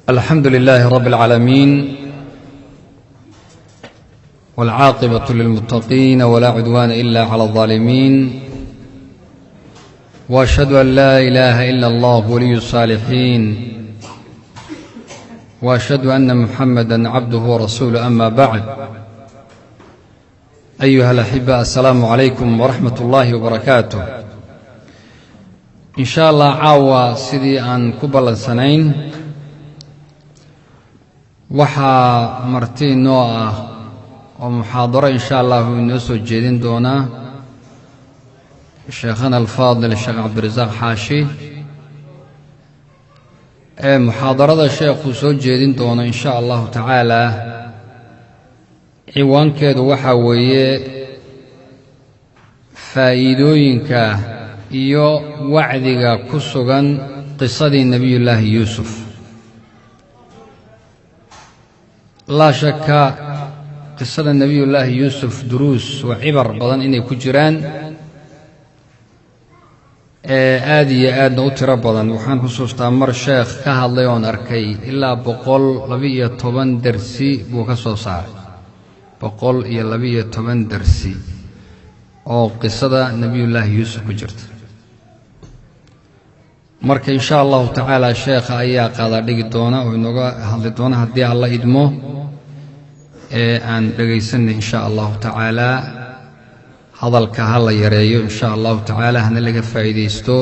الحمد لله رب العالمين، والعاقبة للمتقين، ولا عدوان إلا على الظالمين، وأشهد أن لا إله إلا الله ولي الصالحين، وأشهد أن محمدا عبده ورسوله. أما بعد، أيها الأحبة، السلام عليكم ورحمة الله وبركاته. In sha Allah caawa sidii aan ku ballansanayn waxaa marti inoo ah oo muxaadaro insha allahu inoo soo jeedin doonaa sheekhana alfaadil Sheekh Cabdirasaaq Xaashi. Ee muxaadarada sheekhuu soo jeedin doono insha allahu tacaala ciwaankeedu waxaa weeye faa'iidooyinka iyo wacdiga ku sugan qisadii Nebiyullaahi Yuusuf. Laa shaka qisada Nebiyullaahi Yuusuf duruus wa cibar badan inay ku jiraan ee aada iyo aadna u tiro badan. Waxaan xusuustaa mar sheekh ka hadlay oon arkay ilaa 112 dersi buu ka soo saaray, 112 dersi oo qisada Nebiyullaahi Yuusuf ku jirta. Marka insha allahu tacaala sheekha ayaa qaadaa dhigi doona oo inooga hadli doona haddii Alla idmo, ee aan dhegaysanay insha allahu tacaala. Hadalka ha la yareeyo insha allahu tacaala, hana laga faa'iidaysto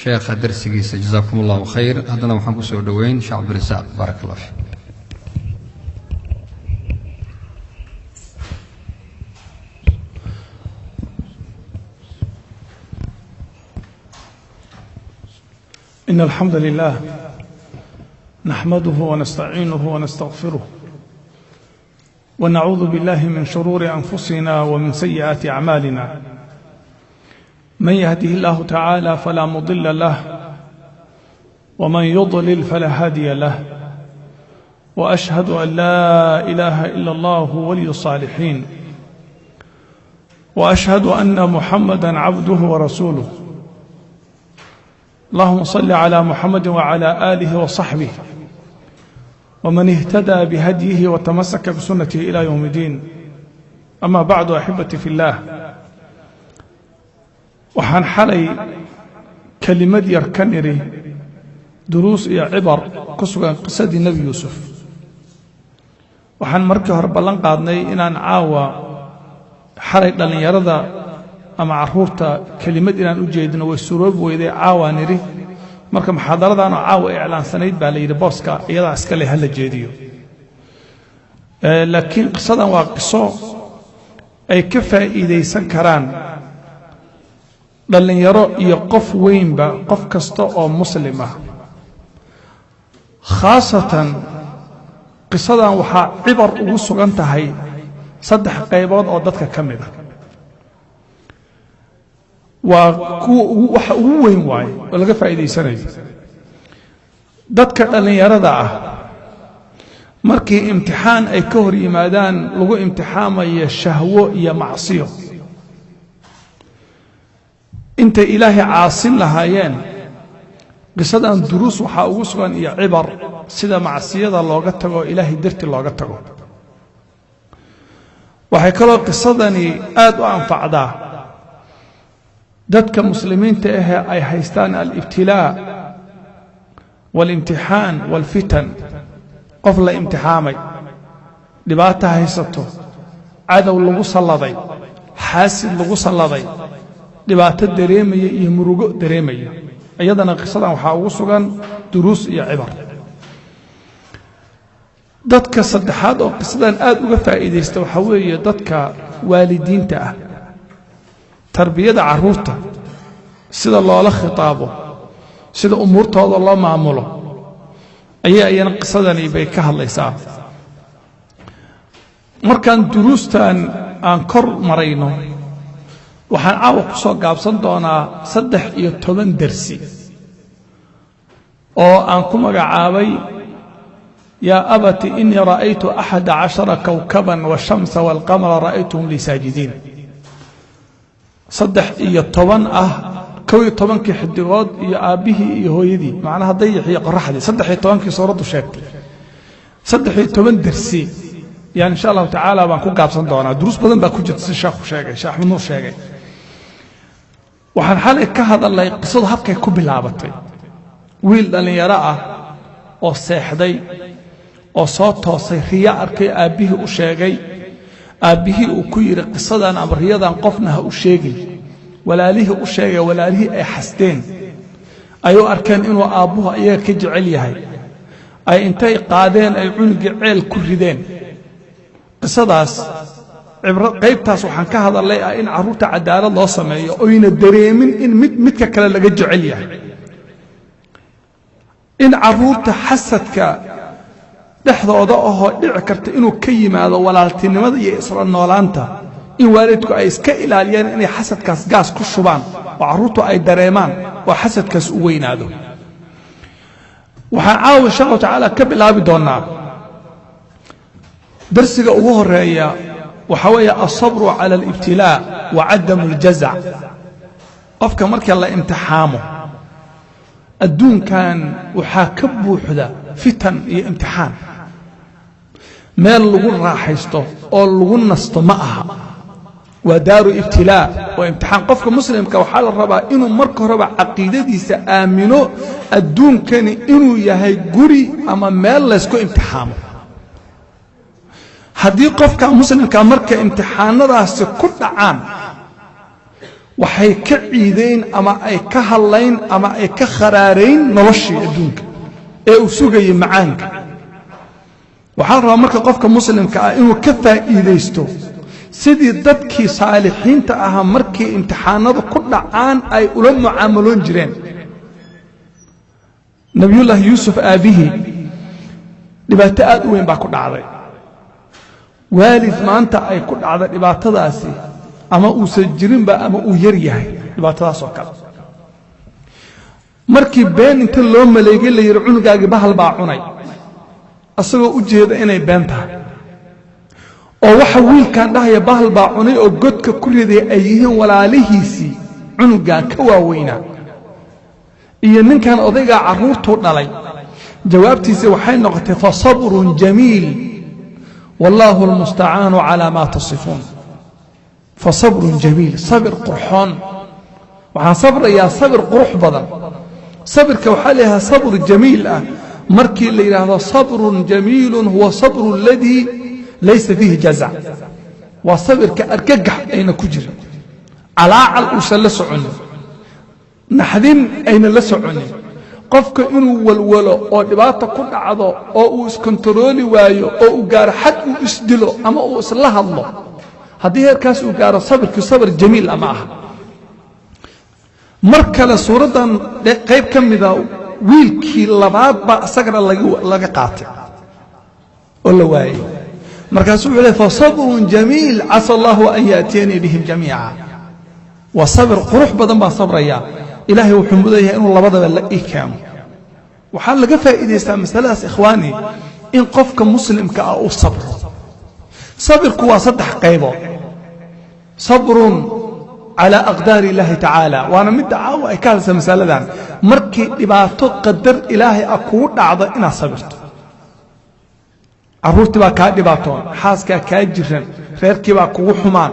sheekha darsigiisa. Jazaakum allahu khayr. Haddana waxaan ku soo dhoweyn Sheekh Cabdirasaaq. Baarak allah fiik. إن الحمد لله نحمده ونستعينه ونستغفره، ونعوذ بالله من شرور أنفسنا ومن سيئات أعمالنا. من يهده الله تعالى فلا مضل له، ومن يضلل فلا هادي له، وأشهد أن لا إله إلا الله ولي الصالحين، وأشهد أن محمدا عبده ورسوله. اللهم صل على محمد وعلى آله وصحبه ومن اهتدى بهديه وتمسك بسنته إلى يوم الدين. أما بعد، أحبتي في الله، waxaan xalay kelimad yar ka nidhi duruus iyo cibar ku sugan qisadii Nebi Yuusuf. Waxaan markii hore ballan qaadnay inaan caawa xalay dhallinyarada ama carruurta kelimad inaan u jeedino, way suroobi weyday. Caawaan nidhi marka muxaadaradaanoo caawa iclaansanayd baa la yidhi booska iyadaa iska leh hala jeediyo. Laakiin qisadan waa qiso ay ka faa'iidaysan karaan dhallinyaro iyo qof weynba, qof kasta oo muslim ah. Khaasatan qisadan waxaa cibar ugu sugan tahay saddex qaybood oo dadka ka mid ah. Waa kuwa waxa ugu weyn waaye oo laga faa'iidaysanayo dadka dhallinyarada ah markii imtixaan ay ka hor yimaadaan lagu imtixaamayo shahwo iyo macsiyo. Intay Ilaahay caasin lahaayeen, qisadan duruus waxaa ugu sugan iyo cibar sida macsiyada looga tago, Ilaahay darti looga tago. Waxay kaloo qisadani aad u anfacdaa dadka muslimiinta ahee ay haystaan alibtilaa waalimtixaan waalfitan. Qof la imtixaamay, dhibaata haysato, cadow lagu salladay, xaasid lagu salladay, dhibaato dareemaya iyo murugo dareemaya, iyadana qisadan waxaa ugu sugan duruus iyo cibar. Dadka saddexaad oo qisadan aad uga faa'iidaysta waxaa weeye dadka waalidiinta ah. Tarbiyada carruurta sida loola khitaabo, sida umuurtooda loo maamulo ayaa iyana qisadani bay ka hadlaysaa. Markaan duruustan aan kor marayno, waxaan caawa ku soo gaabsan doonaa 13 dersi oo aan ku magacaabay "Yaa abati inii ra'aytu 11 kowkaban washamsa waalqamara ra'aytuhum lii saajidiin". 13 ah. 11kii xidigood iyo aabbihii iyo hooyadii, macnaha dayax iyo qoraxdii, 13kii suuraddu sheegtay. 13 dersi yani insha allahu tacaala baan ku gaabsan doonaa. Duruus badan baa ku jirta si sheekhu sheegay, Sheekh Axmed Nuur sheegay. Waxaan xalay ka hadalnay qisadu habkay ku bilaabatay. Wiil dhallinyaro ah oo seexday oo soo toosay, riyo arkay, aabbihii u sheegay. Aabbihii uu ku yidhi qisadan ama riyadan qofna ha u sheegin. Walaalihii u sheegay, walaalihii ay xasdeen, ay u arkeen inuu aabbuhu ayaga ka jecel yahay, ay intay qaadeen ay cunugii ceel ku rideen. Qisadaas cibro qaybtaas waxaan ka hadalnay ah in carruurta cadaalad loo sameeyo oyna dareemin in mid midka kale laga jecel yahay, in carruurta xasadka dhexdooda ahoo dhici karta inuu ka yimaado walaaltinimada iyo isla noolaanta, in waalidku ay iska ilaaliyaan inay xasadkaas gaas ku shubaan oo carruurtu ay dareemaan oo xasadkaas u weynaado. Waxaan caawa insha allahu tacaala ka bilaabi doonnaa darsiga ugu horeeya, waxaa weeye alsabru cala alibtilaa wa cadamu aljazac. Qofka marka la imtixaamo, adduunkan waxaa ka buuxda fitan iyo imtixaan, meel lagu raaxaysto oo lagu nasto ma aha, waa daaru ibtilaa, waa imtixaan. Qofka muslimka waxaa la rabaa inuu marka horeba caqiidadiisa aamino adduunkani inuu yahay guri ama meel laysku imtixaamo. Haddii qofka muslimka marka imtixaanadaasi ku dhacaan, waxay ka ciidayn ama ay ka hadlayn ama ay ka kharaarayn noloshii adduunka ee uu sugayay macaanka. Waxaa la rabaa marka qofka muslimka ah inuu ka faa'iidaysto sidii dadkii saalixiinta ahaa markii imtixaanadu ku dhacaan ay ula mucaamaloon jireen. Nabiyullaahi Yuusuf aabbihii dhibaato aad u weyn baa ku dhacday. Waalid maanta ay ku dhacda dhibaatadaasi ama uusan jirinba ama uu yar yahay dhibaatadaas oo kale. Markii been inta loo maleegay la yidhi cunugaagii bahal baa cunay, asagoo u jeeda inay been tahay oo waxa wiilkan dhahaya bahal baa cunay oo godka ku riday ay yihiin walaalihiisii cunugan ka waaweynaa iyo ninkan odaygaa carruurtuu dhalay, jawaabtiisii waxay noqotay fa sabrun jamiil wallaahu almustacaanu calaa maa tasifuun. Fa sabrun jamiil, sabir qurxoon. Waxaan sabrayaa sabir qurux badan. Sabirka waxaa la yidhahdaa sabr jamiil ah markii la yidhaahdo sabrun jamiilun huwa sabru aladii laysa fiihi jazac, waa sabirka argagax ayna ku jirin, calaacal uusan la soconin, naxdin ayna la soconin. Qofka inuu walwalo oo dhibaata ku dhacdo oo uu iskontarooli waayo oo uu gaaro xad uu isdilo ama uu isla hadlo, haddii heerkaas uu gaaro sabirku sabir jamiil ah ma aha. Mar kale suuraddan qayb ka mida wiilkii labaad baa isagana laga qaatay oo la waayey. Markaasuu wuxuu leey fa sabrun jamiil casa allahu an yaatiyanii bihim jamiica. Waa sabir qurux badan baan sabrayaa, ilaahay wuxuu mudan yahay inuu labadaba la ii keeno. Waxaa laga faa'iidaystaa masaladaas ikhwaani in qofka muslimka ah uu sabro. Sabirku waa saddex qaybood. Sabrun calaa aqdaari illaahi tacaala, waana midda caawa ay ka hadlaysa masaladan. Markii dhibaato qadar ilaahay ah kugu dhacdo inaad sabirto. Carruurtii baa kaa dhibaatoon, xaaskaa kaa jiran, reerkii baa kugu xumaan,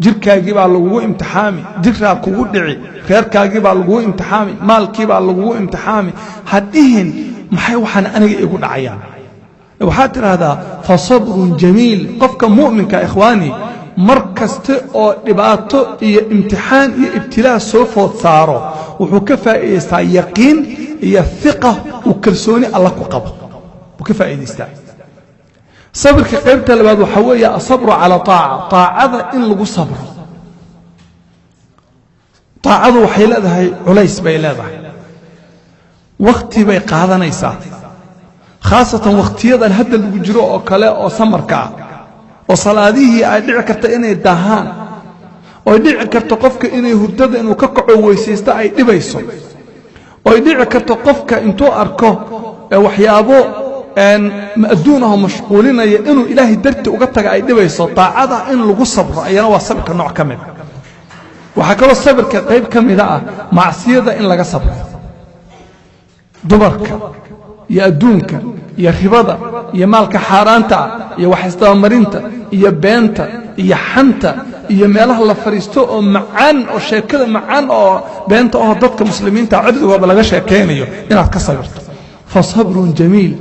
jirkaagii baa lagugu imtixaami, jiraa kugu dhici, reerkaagii baa lagugu imtixaami, maalkii baa lagugu imtixaami. Ha dhihin maxay waxaan aniga igu dhacayaan. Waxaad tidhaahdaa fa sabrun jamiil. Qofka mu'minka ikhwaani mar kasta oo dhibaato iyo imtixaan iyo ibtilaa soo food saaro wuxuu ka faa'iidaystaa yaqiin iyo hiqa uu kalsooni alla ku qabo wuu ka faa'iidaystaa. Sabirka qaybta labaad waxaa weeye asabru calaa taaca, taacada in lagu sabro. Taacadu waxay leedahay culays bay leedahay, wakhti bay qaadanaysaa, khaasatan wakhtiyadan hadda lagu jiro oo kale oo samarka ah oo salaadihii ay dhici karta inay daahaan, ooy dhici karto qofka inay hurdada inuu ka kaco weysaysto ay dhibayso, ooy dhici karto qofka intuu arko waxyaabo adduun ahoo mashquulinaya inuu ilaahay darti uga taga ay dhibayso. Daacada in lagu sabro ayana waa sabirka nooc ka mid. Waxaa kaloo sabirka qayb ka mida ah macsiyada in laga sabro, dumarka iyo adduunka iyo ribada iyo maalka xaaraanta ah iyo wax isdabamarinta iyo beenta iyo xanta iyo meelaha la fadhiisto oo macaan oo sheekada macaan oo beenta oo dadka muslimiinta cirdigooda laga sheekaynayo inaad ka sabirto. Fa sabrun jamiil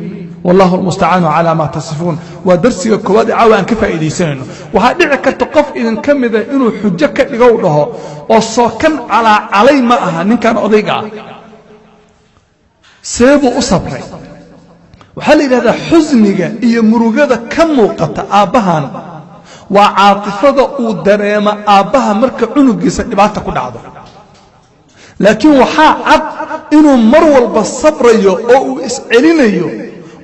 wallahu almustacaanu calaa maa tasifuun. Waa darsiga koowaad ee caawa aan ka faa'iidaysanayno. Waxaa dhici karta qof idinka mida inuu xujo ka dhigow dhaho oo sookan calaacalay ma aha ninkan odayga ah, see buu u sabray? Waxaa la yidhahdaa xusniga iyo murugada ka muuqata aabbahan waa caatifada uu dareema aabbaha marka cunugiisa dhibaata ku dhacdo, laakiin waxaa cad inuu mar walba sabrayo oo uu iscelinayo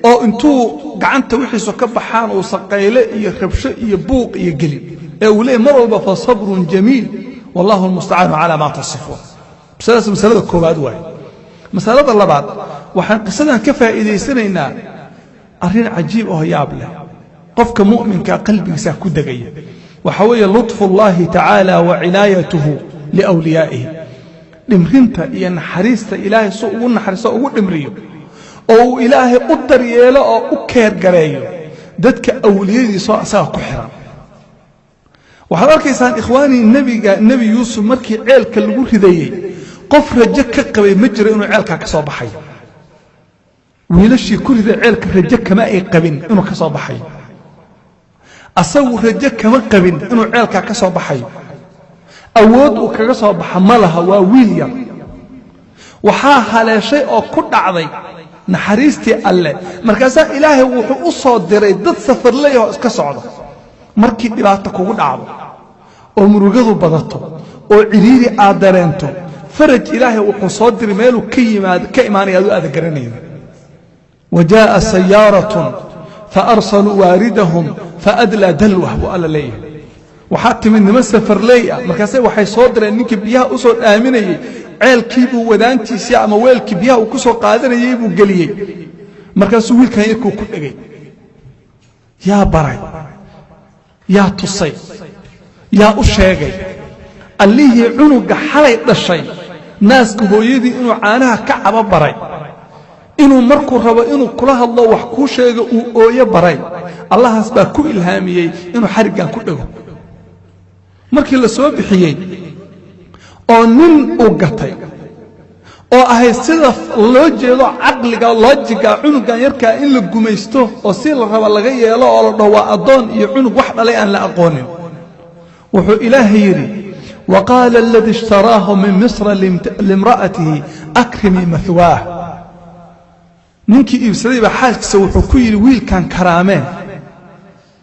oo intuu gacanta wixiisu ka baxaan uu saqayle iyo rabsho iyo buuq iyo gelin ee uu leeyahy mar walba fa sabrun jamiil wallahu almustacaanu calaa maa tasifuun. Masaladaas masalada koowaad waaye. Masalada labaad, waxaan qisadan ka faa'iidaysanaynaa arrin cajiib oo yaab leh. Qofka mu'minka qalbigiisa ku degaya waxaa weeye lutfu اllahi tacaala wa cinaayatuhu liwliyaa'ihi, dhimrinta iyo naxariista Ilaahay su ugu naxariisto, ugu dhimriyo oo uu Ilaahay u daryeelo oo u keergareeyo dadka awliyadiisoo asaga ku xiran. Waxaad arkaysaan ikhwaanii, nebiga Nebi Yuusuf markii ceelka lagu ridayey qof rajo ka qabay ma jiro inuu ceelkaa ka soo baxayo. Wiilashii ku riday ceelka rajo kama ay qabin inuu ka soo baxayo, asagu rajo kama qabin inuu ceelkaa ka soo baxayo, awood uu kaga soo baxa ma laha, waa wiil yar. Waxaa haleeshay oo ku dhacday naxariistii Alle. Markaasaa Ilaahay wuxuu u soo diray dad safarley oo iska socda. Markii dhibaato kugu dhacdo oo murugadu badato oo cidhiiri aad dareento, faraj Ilaahay wuxuu soo diray meeluu ka yimaad ka imaanaya aduu aada garanayno. Wa jaa'a sayaaratun fa arsaluu waaridahum fa adlaa dalwah buu Alla leeyahay. Waxaa timid niman safarley ah, markaase waxay soo direen ninkii biyaha u soo dhaaminayey. Ceelkiibuu wadaantiisii ama weelkii biyaha uu ku soo qaadanayey buu geliyey, markaasuu wiilkan yarkuu ku dhegay. Yaa baray? Yaa tusay? Yaa u sheegay? Allihii cunuga xalay dhashay naaska hooyadii inuu caanaha ka cabo baray, inuu markuu rabo inuu kula hadlo wax kuu sheego uu ooyo baray, Allahaas baa ku ilhaamiyey inuu xariggan ku dhego. Markii la soo bixiyey oo nin uu gatay oo ahayd sida loo jeedo caqliga loojiga cunugan yarkaa in la gumaysto oo si la raba laga yeelo oo la dhaho waa addoon iyo cunug wax dhalay aan la aqoonin, wuxuu Ilaahay yidhi: wa qaala aladii ishtaraahu min misra limra'atihi akrimii mahwaah. Ninkii iibsaday baa xaaskiisa wuxuu ku yidhi: wiilkan karaamee,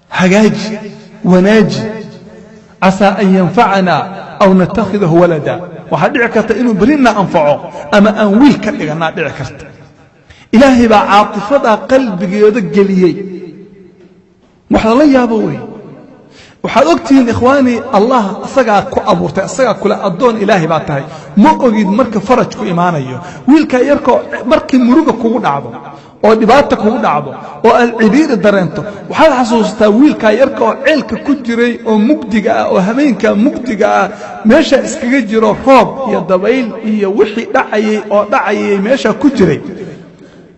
hagaaji, wanaaji, casaa an yanfacanaa aw natakhidahu walada. Waxaa dhici karta inuu berrina anfaco ama aan wiil ka dhigannaa dhici karta. Ilaahay baa caatifadaa qalbigeeda geliyey. Wax lala yaabo wey. Waxaad ogtihiin ikhwaanii, Allah asagaa ku abuurtay, asagaa kule addoon Ilaahay baa tahay. Ma ogid marka farajku imaanayo. Wiilkaa yarkoo markii muruga kugu dhacdo oo dhibaata kugu dhacdo oo aad cidhiiri dareento, waxaad xasuusataa wiilkaa yarka oo ceelka ku jiray oo mugdiga ah oo hameenka mugdiga ah meeshaa iskaga jiro, roob iyo dabayl iyo wixii dhacayey oo dhacayay meeshaa ku jiray,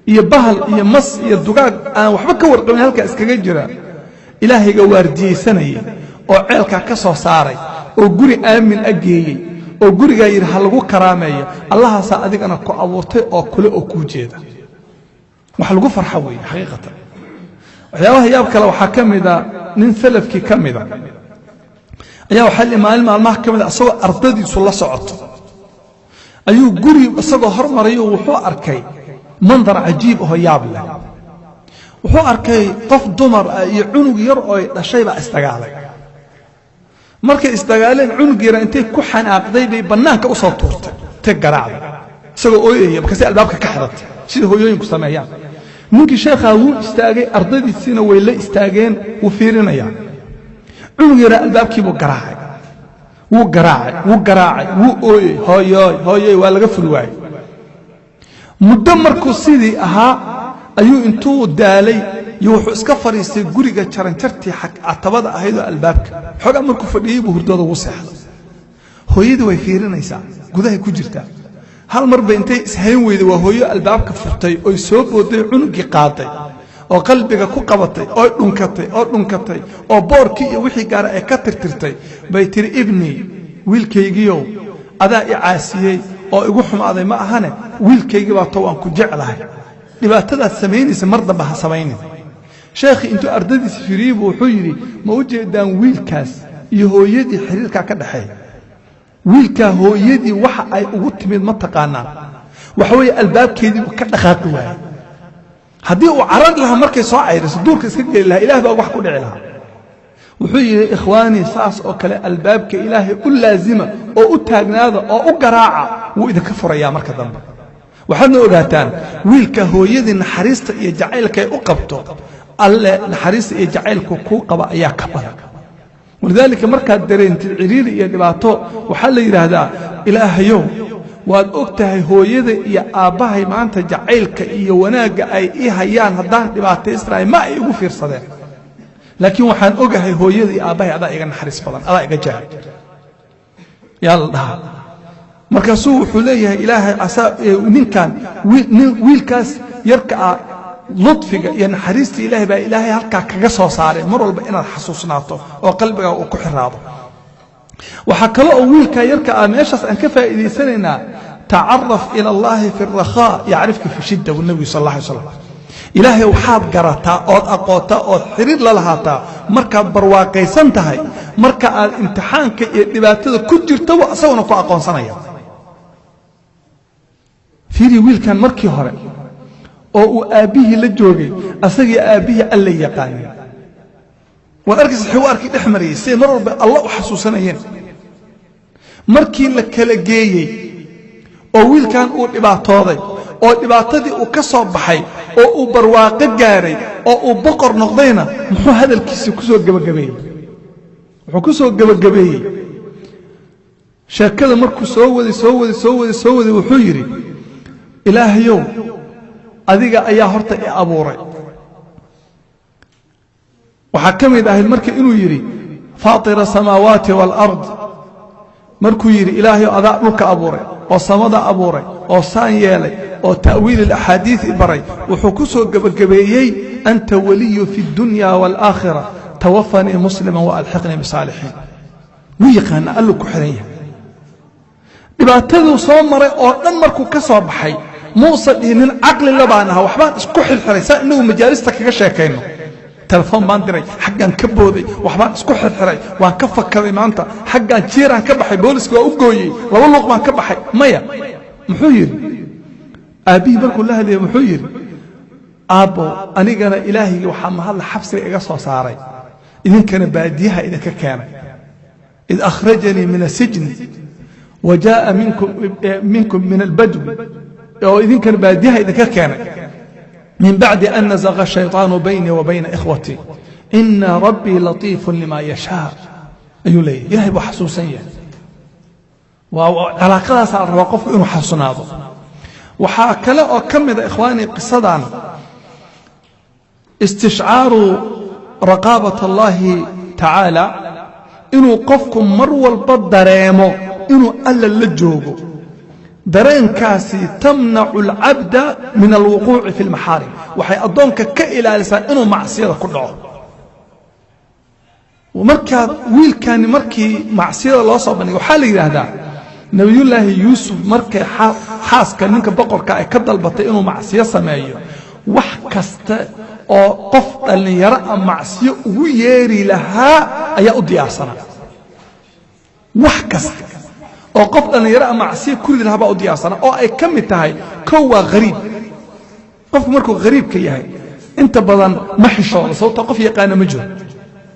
iyo bahal iyo mas iyo dugaag aan waxba ka warqabin halkaa iskaga jira. Ilaahayga waardiyeysanayay oo ceelkaa ka soo saaray oo guri aamin a geeyey oo gurigaa yidhi ha lagu karaameeyo, Allahaasaa adigana ku abuurtay oo kule oo kuu jeeda. Wax lagu farxo weeye xaqiiqatan. Waxyaabaha yaab kale waxaa ka mida nin salafkii ka mida ayaa waxaa li maalin maalmaha ka mida isagoo ardadiisu la socoto ayuu guri isagoo hormarayo wuxuu arkay mandar cajiib oo yaab leh. Wuxuu arkay qof dumar ah iyo cunug yar oo dhashay baa isdagaalay. Markay isdagaaleen, cunug yara intay ku xanaaqday bay bannaanka u soo tuurtay, intay garaacday isagoo ooyaya, markaasay albaabka ka xiratay sida hooyooyinku sameeyaan. Ninkii sheekhaa wuu istaagay, ardadiisiina way la istaageen. Wuu fiirinayaa cunug yaraa, albaabkiibuu garaacay, wuu garaacay, wuu garaacay, wuu ooyey, hooyooy hooyoy, waa laga ful waayey. Muddo markuu sidii ahaa ayuu intuu daalay iyo wuxuu iska fadhiistay guriga jaranjartii catabada ahayd oo albaabka. Xoogaa markuu fadhiyey buu hurdooda ugu seexday. Hooyadii way fiirinaysaa, gudahay ku jirtaa. Hal mar bay intay ishayn weyday, waa hooyo, albaabka furtay oy soo booday, cunugii qaaday oo qalbiga ku qabatay oo dhunkatay oo dhunkatay oo boorkii iyo wixii gaara ay ka tirtirtay bay tiri: "Ibnii, wiilkaygiiow, adaa i caasiyey oo igu xumaaday ma ahane, wiilkaygii baa to, waan ku jeclahay. Dhibaatadaad samaynaysa mar dambe ha samaynin." Sheekhii intuu ardadiisa firiyey buu wuxuu yidhi: "Ma u jeedaan wiilkaas iyo hooyadii xiriirkaa ka dhexeeya? Wiilkaa hooyadii waxa ay ugu timid ma taqaanaan? Waxa weeye albaabkeedii buu ka dhaqaaqi waayey. Haddii uu carari lahaa markay soo cayriso, duurka iska geli lahaa, Ilaah baa wax ku dhici lahaa." Wuxuu yidhi: "Ikhwaanii, saas oo kale albaabka Ilaahay u laazima oo u taagnaada oo u garaaca, wuu idinka furayaa marka dambe. Waxaadna ogaataan wiilka hooyadii naxariista iyo jacaylka ay u qabto, Alle naxariista iyo jacaylku kuu qaba ayaa ka badan. Walidaalika markaad dareentid ciriiri iyo dhibaato, waxaa la yidhaahdaa: Ilaahayow, waad og tahay hooyada iyo aabbahay maanta jacaylka iyo wanaagga ay ii hayaan. Haddaan dhibaataysnahay ma ay igu fiirsadeen, laakiin waxaan ogahay hooyada iyo aabbahay adaa iga naxariis badan, adaa iga jecel," yaa la dhahaa. Markaasuu wuxuu leeyahay Ilaahay asaa ninkan wiilkaas yarka ah ludfiga iyo naxariista Ilaahay baa Ilaahay halkaa kaga soo saaray. Mar walba inaad xasuusnaato oo qalbigaa uu ku xiraado. Waxaa kale oo wiilkaa yarka ah meeshaas aan ka faa'iidaysanaynaa: tacaraf ila Allahi fi rakhaa yacrifka fi shidda, buu Nebigu sal alla alay slam. Ilaahay waxaad garataa ood aqootaa ood xiriir la lahaataa markaad barwaaqaysan tahay. Marka aad imtixaanka iyo dhibaatada ku jirtaba isaguna ku aqoonsanaya. Fiiri wiilkan, markii hore oo uu aabbihii la joogay, asagii aabbihii Alla yaqaaneen. Waad arkaysa xiwaarkii dhex marayay, siday mar walba Alla u xasuusanayeen. Markii la kala geeyey oo wiilkan uu dhibaatooday oo dhibaatadii uu ka soo baxay oo uu barwaaqo gaaray oo uu boqor noqdayna, muxuu hadalkiisii ku soo gebagabeeyey? Wuxuu ku soo gebagabeeyey sheekada markuu soo waday, soo waday, soo waday, soo waday, wuxuu yidhi: "Ilaahayow, adiga ayaa horta i abuuray." Waxaa ka mid ahayd marka inuu yidhi: "Faatira asamaawaati waalard." Markuu yidhi: "Ilaahayow, adaa dhulka abuuray oo samada abuuray oo saan yeelay oo ta'wiil alaxaadiid i baray," wuxuu ku soo gebagabeeyey: "Anta waliyu fi اddunya waalaakhira, tawafanii muslima wa alxiqnii bisaalixiin." Wuu yaqaana Alluu ku xihan yahay. Dhibaataduu soo maray oo dhan markuu ka soo baxay, muusa dhihin: "Nin caqli la baan ahaa, waxbaan isku xirxiray." Saa inagu majaalista kaga sheekayno: "Telefoon baan diray, xaggaan ka booday, waxbaan isku xirxiray, waan ka fakaday, maanta xaggaan jiiraan ka baxay, booliska waa u gooyey, laba luuq baan ka baxay." Maya, muxuu yidhi aabbihii markuu la hadlayay? Muxuu yidhi? "Aabbo, anigana Ilaahaygi waxaa mahadla xabsiga iga soo saaray, idinkana baadiyaha idinka keenay. Id akhrajanii min asijni wa jaaa minkum min albadwi, oo idinkana baadiyaha idinka keenay, min bacdi an naزغa shayطaanu baynii wa bayna ikhwatii, ina rabbii latiifu lima yashaa," ayuu leeyahy. Ilahay buu xasuusan yahay. Waa calaaqadaasaa la rabaa qofku inuu xasuusnaado. Waxaa kale oo ka mida, ikhwaanii, qisadan istishcaaru raqaabat Allahi tacaala, inuu qofku mar walba dareemo inuu Alla la joogo. Dareenkaasi tamnacu alcabda min alwuquuci fi اlmaxaarim, waxay addoonka ka ilaalisaa inuu macsiyada ku dhaco. Markaad wiilkani markii macsiyada loo soo bandhigay, waxaa la yidhaahdaa Nebiyullaahi Yuusuf markay xaaska ninka boqorka ay ka dalbatay inuu macsiyo sameeyo, wax kasta oo qof dhallinyaro a macsiyo ugu yeeri lahaa ayaa u diyaarsanaa. Wax kasta oo qof dhallinyaro a macsiyo ku ridi lahaa baa u diyaarsanaa, oo ay ka mid tahay: kow, waa hariib. Qofku markuu hariibka yahay inta badan ma xishoodo, sababtoo qof yaqaana ma jiro,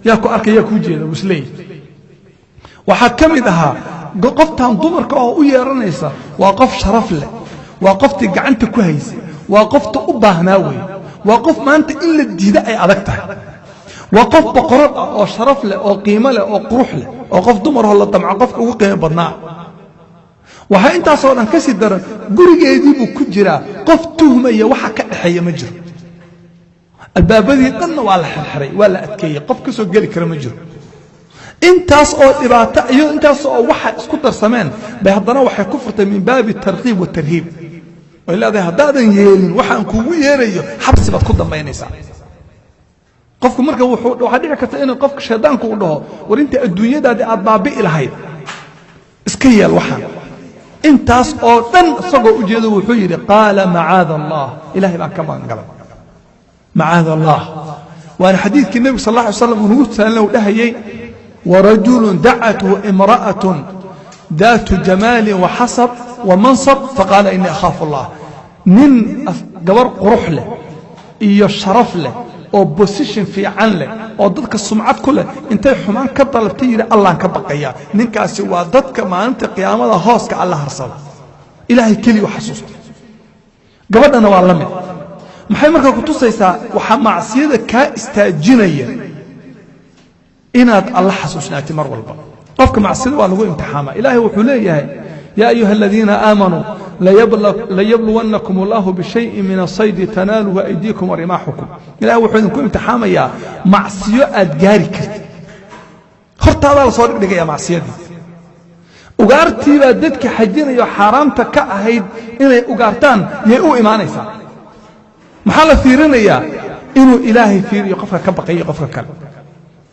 yaa ku arkay, yaa kuu jeeda, wuu isleeyahy. Waxaa ka mid ahaa qoftan dumarka oo u yeeranaysa waa qof sharaf leh, waa qoftii gacanta ku haysay, waa qofta u baahnaa weeye, waa qof maanta in la diida ay adag tahay, waa qof boqorad ah oo sharaf leh oo qiimo leh oo qurux leh oo qof dumaroo la damco qofka ugu qiimo badnaa. Waxaa intaasoo dhan ka sii daran, gurigeedii buu ku jiraa, qof tuhmaya waxa ka dhexeeya ma jiro, albaabadii dhanna waa la xirxiray, waa la adkeeyey, qof ka soo geli kara ma jiro. Intaas oo dhibaato iyo intaas oo waxa isku darsameen bay haddana waxay ku furtay min baabi tarkiib watarhiib. Way leedahay, haddaadan yeelin waxaan kugu yeerayo, xabsi baad ku dambaynaysaa. Qofku marka waxaa dhici karta inuu qofka shaydaanku u dhaho, war inta adduunyadaadii aad baabi'i lahayd, iska yeel waxaan. Intaas oo dhan isagoo ujeedo wuxuu yidhi, qaala macaada Allah, Ilahay baan ka magan galay, macaada Allah. Waana xadiidkii nebigu sal alla alay slam uu nagu tusaalina, uu dhahayey, warajulu dacathu imra'atun daatu jamaalin waxasab wamansab faqaala inii akhaafu Allah. Nin gabar qurux leh iyo sharaf leh oo position fiican leh oo dadka sumcad ku leh intay xumaan ka dalabtay yidhi, Allaan ka baqaya. Ninkaasi waa dadka maalinta qiyaamada hooska Alla harsada, Ilaahay keliya u xasuusta. Gabadhana waa la mid. Maxay markaa ku tusaysaa? Waxaa macsiyada kaa istaajinaya inaad Alla xasuusnaatid mar walba. Qofka macsiyada waa lagu imtixaamaa. Ilaahay wuxuu leeyahay, yaa ayuha aladiina aamanuu layabluwannakum allahu bishayin min asaydi tanaaluhu aydiikum warimaaxukum. Ilahay wuxuu idinku imtixaamayaa macsiyo aad gaari kartid. Hortaadaa la soo dhigdhigaya macsiyadii. Ugaartiibaa dadka xajinayo xaaraamta ka ahayd inay ugaartaan yay u imaanaysaa. Maxaa la fiirinayaa? Inuu Ilaahay fiiriyo qofka ka baqayo qofka kale.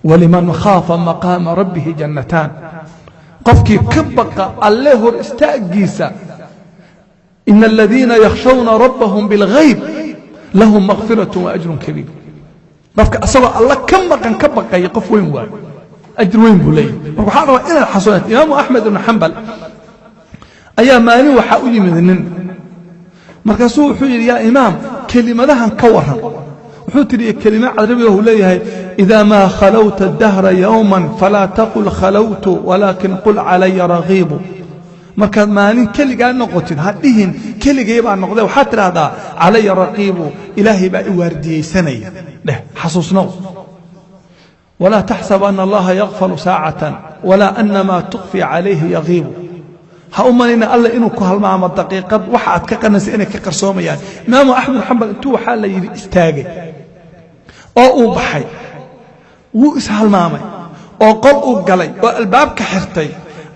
Waliman khaafa maqaama rabbihi jannataan. Qofkii ka baqa Alle hor istaaggiisa, ina aladiina yakhshawna rabbahum bilghayb lahum makfiraة waajrun kabiir. Qofka asagoo Alla ka maqan ka baqaya, qof weyn waayo, ajir weyn buu leeyahy. Marka waxaa rabaa inaad xasuunato, Imaamu Axmed ibnu Xambal ayaa maalin waxaa u yimid nin. Markaasuu wuxuu yidhi, yaa imaam, kelimadahan ka waran. Wuxuu tidhi kelima carabiga uu leeyahay, idaa maa khalawta dahra yowman falaa taqul khalawtu walaakin qul calaya ragiibu. Markaad maalin keligaa noqotid, ha dhihin keligay baa noqday. Waxaad tidhaahdaa, calaya raqiibu, Ilaahay baa i waardiyeysanaya dheh, xasuusnow. Walaa taxsab ana Allaha yakfalu saacatan walaa ana maa tukfii calayhi yagiibu. Ha u malayna Alla inuu ku halmaamo daqiiqad, waxa aad ka qarnaysa inay ka qarsoomayaan. Imaamu Axmed Xambal intuu waxaa la yidhi istaagay oo uu baxay, wuu ishalmaamay oo qol uu galay oo albaabka xirtay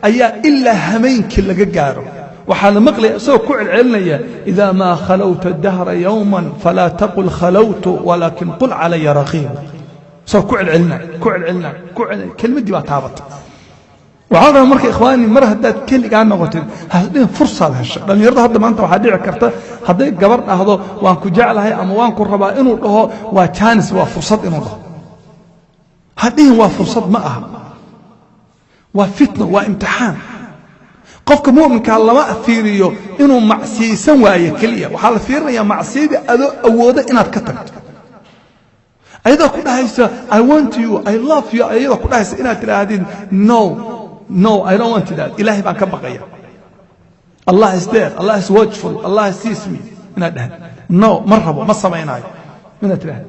ayaa ilaa hameenkii laga gaaro waxaa la maqlaya isagoo ku celcelinaya, idaa maa khalawta dahra yowman falaa taqul khalawtu walaakin qul calaya raqiibu. Isagoo ku celcelina, ku celcelina, ku celcelina, kelmaddii baa taabatay. Waxaa rabaa marka, ikhwaani, mar haddaad keligaa noqotid, hasdhin fursaad hesho. Dhallinyarada hadda maanta waxaa dhici karta hadday gabar dhahdo waan ku jeclahay ama waan ku rabaa, inuu dhaho waa chance, waa fursad inuu dhaho. Hadhihin waa fursad, ma aha. Waa fitno, waa imtixaan. Qofka mu'minkaa lama fiiriyo inuu macsiyaysan waayo keliya. Waxaa la fiirinayaa macsiyadii adoo awoodo inaad ka tagto, ayadoo ku dhahaysa I want you, I love you, ayadoo ku dhahaysa inaad tidhaahdid, no, no, I don't want that, Ilaahay baan ka baqaya, Allah is there, Allah is watchful, Allah sees me, inaad dhahd, no, ma rabo, ma samaynaayo inaad tidhahd.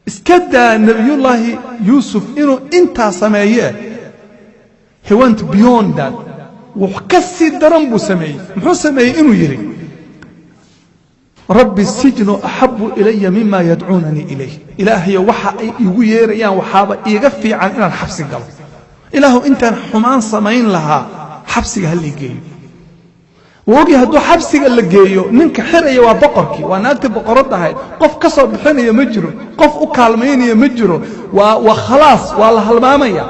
Iska daa Nebiyullaahi Yuusuf inuu intaa sameeyee, he went beyond that. Wax ka sii daran buu sameeyey. Muxuu sameeyey? Inuu yidhi, rabbi sijnu axabu ilaya mima yadcuunanii ilayh. Ilaahayo, waxa ay igu yeerayaan waxaaba iiga fiican inaan xabsi galo. Ilaahu, intaan xumaan samayn lahaa, xabsiga ha lay geeyo. Wuu ogyahay hadduu xabsiga la geeyo, ninka xiraya waa boqorkii, waa naagtii boqoradda ahayd. Qof ka soo bixinaya ma jiro, qof u kaalmaynaya ma jiro. Waa khalaas, waa la halmaamaya.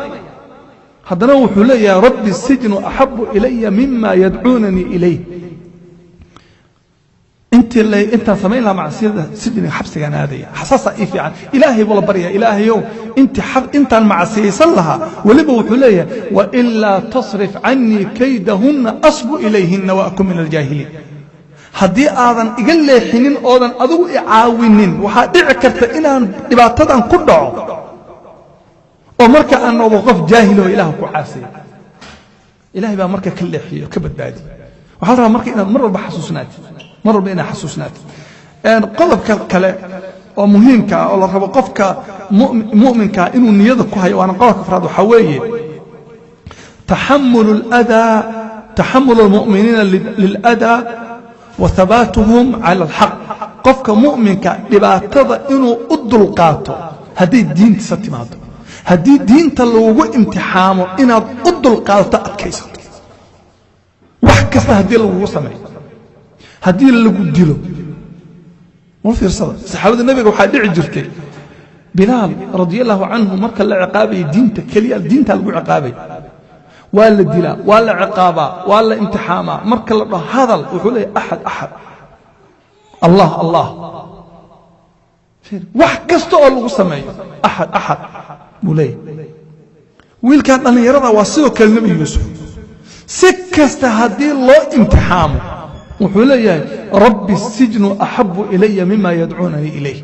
Haddana wuxuu leeyahay, rabbi sijnu axabu ilaya mima yadcuunanii ilayh. Intii intaan samayn lahaa macsiyada, sijniga, xabsigaan aadaya, xasaasaa ii fiican. Ilaahay buu la barya, Ilaahayow, intaan macsiyaysan lahaa. Weliba wuxuu leeyahay, wailaa tasrif canii kaydahunna asbu ilayhinna waakun min aljaahiliin. Haddii aadan iga leexinin oodan adigu i caawinin, waxaa dhici karta inaan dhibaatadan ku dhaco oo marka aan noqdo qof jaahiloo Ilaah ku caasaya. Ilahay baa marka ka leexiyo, ka badbaadiy. Waxaa la rabaa marka inaad mar walba xasuusnaatid, mar walba inaad xasuusnaatid. Qodobka kale oo muhiimka ah oo la rabo qofka mu'minkaa inuu niyada ku hayo, waana qodobka afraad, waxaa weeye taxamulu اladaa, taxamulu almu'miniina liladaa wa habaatuhum cala alxaq. Qofka mu'minka dhibaatada inuu u dulqaato hadday diintiisa timaado. Haddii diinta lagugu imtixaamo, inaad u dulqaadato, adkaysato, wax kasta haddii lagugu sameeyo, haddii lagu dilo. Ma fiirsada saxaabada Nebiga, waxaa dhici jirtay Bilaal رضي الله عنه marka la ciqaabayay diinta keliya, diintaa lagu ciqaabay, waa la dilaa, waa la ciqaabaa, waa la imtixaamaa. Marka la dhaho hadal, wuxuu leeyahy: "أحد أحد، الله الله." Wax kasta oo lagu sameeyo, "أحد أحد" buu leeyahy. Wiilkan dhallinyarada waa sidoo kale Nebi Yuusuf. Si kasta haddii loo imtixaamo, wuxuu leeyahay: "رب السجن أحب إلي مما يدعونني إليه."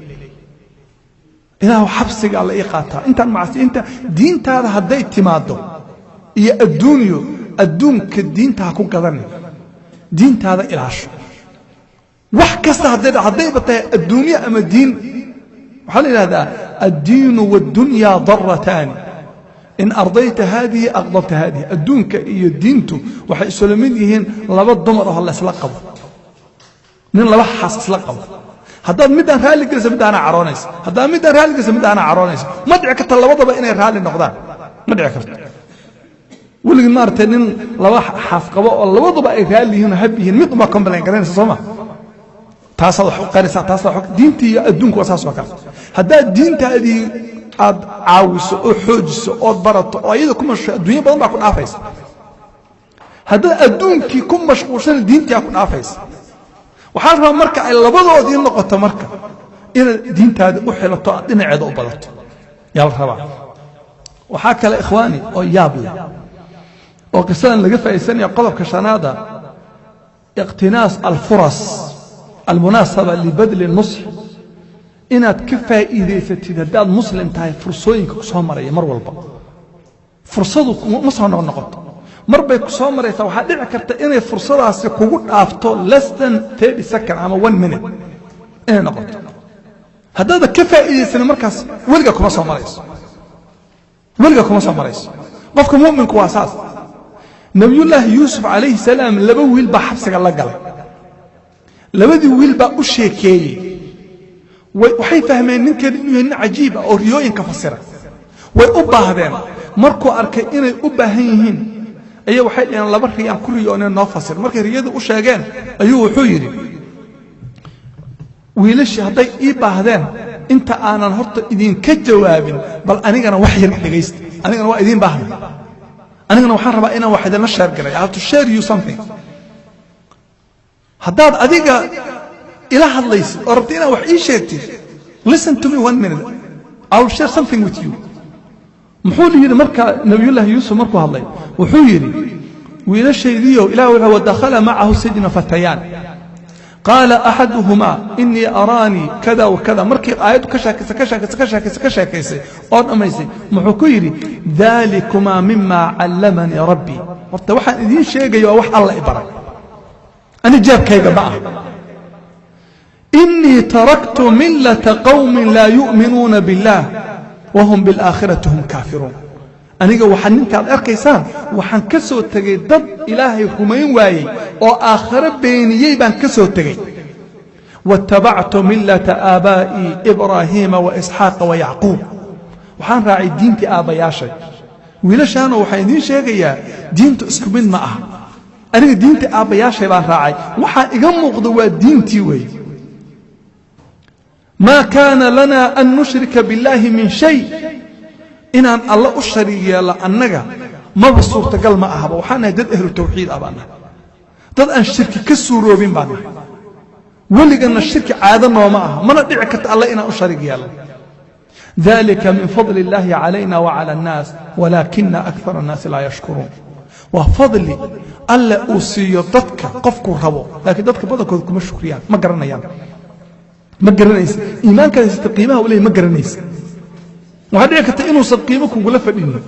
Ilaahu, xabsigaa la ii qaataa intaan macsi inta diintaada hadday timaaddo iyo adduunyo. Adduunka diinta ha ku gadanin, diintaada ilaasho. Wax kasta haddayba tahay adduunyo ama diin, waxaa la yidhahdaa: الدين والدنيا ضرتان، إن أرضيت هذه أغضبت هذه. Adduunka iyo diintu waxay isula mid yihiin laba dumar oo la isla qabo, nin laba xaas isla qabo. Haddaad middaan raalli gelisa, middaana caroonaysa. Haddaad middaan raalli gelisa, middaana caroonaysa. Ma dhici karta labadaba inay raalli noqdaan, ma dhici karto. Weligii maaragtay nin laba xaas qabo oo labaduba ay raalli yihiin oo happy yihiin, mid unbaa complain garanaysa, soo ma? Taasaad wax u qaraysaa, taasaad wax. Diintii iyo adduunku waa saas oo kale. Haddaad diintaadii aad caawiso oo xoojiso ood barato oo ayada ku mashquusho, adduunyo badan baa ku dhaafaysa. Haddaad adduunkii ku mashquulshana, diintii aa ku dhaafaysa. Waxaa la rabaa marka ay labadoodii noqoto marka inaad diintaada u xilato, aad dhinaceeda u badato yaa la rabaa. Waxaa kale, ikhwaani, oo yaab leh oo qisadan laga faa'iidsanaya, qodobka shanaada: اقتناص الفرص المناسبة لبذل النصح. Inaad ka faa'iidaysatid, haddaad Muslim tahay, fursooyinka ku soo maraya mar walba. Fursadu ma soo noqnoqoto, mar bay ku soo maraysaa. Waxaa dhici karta inay fursadaasi kugu dhaafto less than 30 second ama one minute inay noqoto. Haddaada ka faa'iidaysanin markaas, weliga kuma soo marayso, weliga kuma soo marayso. Qofka mu'minku waa saas. Nebiyullaahi Yuusuf calayhi salaam laba wiil baa xabsiga la galay. Labadii wiil baa u sheekeeyey. Waxay fahmeen ninkeeda inuu yahay nin cajiib ah oo riyooyinka fasira. Way u baahdeen. Markuu arkay inay u baahan yihiin ayaa waxay dhaheen: "Laba riyaan ku riyooneen, noo fasir." Markay riyadii u sheegeen ayuu wuxuu yidhi: "Wiilashii hadday ii baahdeen, inta aanan horta idinka jawaabin, bal anigana wax yar dhegaysta. Anigana waa idiin baahna, anigana waxaan rabaa inaan wax idinla share garay. I have to share you something. Haddaad adiga ila hadlaysid oo rabta inaad wax ii sheegtid, listen to me one minute, I will share something with you." Muxuu yidhi marka Nabiyullaahi Yuusuf markuu hadlay? Wuxuu yidhi: "Wiilashaydiiyow, Ilah wuxuu: ودخل معه السجن فتيان قال أحدهما إني أراني كذا وكذا." Markii aayaddu ka sheekaysay, ka sheekaysay, ka sheekaysay, ka sheekaysay oo dhammaysay, muxuu ku yidhi? "ذلكما مما علمني ربي." Horta waxaan idiin sheegaya waa wax Alla i baray, ani jeebkayga ma ah. "إني تركت ملة قوم لا يؤمنون بالله وهم بالآخرة هم كافرون." Aniga waxaa ninkaad arkaysaan, waxaan ka soo tegey dad Ilaahay rumayn waayey oo aakhare beeniyey baan ka soo tegey. "واتبعت ملة آبائي إبراهيم وإسحاق ويعقوب." Waxaan raacay diintii aabbayaashay. Wiilashaana waxaan idiin sheegayaa, diintu isku mid ma aha. Aniga diintii aabbayaashay baan raacay. Waxaa iga muuqda waa diintii weeye. "ما كان لنا أن نشرك بالله من شيء." Inaan Alla u shariig yeello annaga maba suurtagal ma ahaba. Waxaan nahay dad ahlu tawxiid ah baan nahay, dad aan shirki ka suuroobin baan nahay. Weligana shirki caado nooma aha, mana dhici karta Alle inaan u shariig yeelno. "ذلك من فضل الله علينا وعلى الناس ولكن أكثر الناس لا يشكرون." Waa fadli Alle uu siiyo dadka qofkuu rabo, laakiin dadka badankooda kuma shukriyaan, ma garanayaan. Ma garanaysa iimaankaad haysata qiimaha uu leeyahy, ma garanaysa. Waxaa dhici karta inuusan qiimo kugula fadhinin.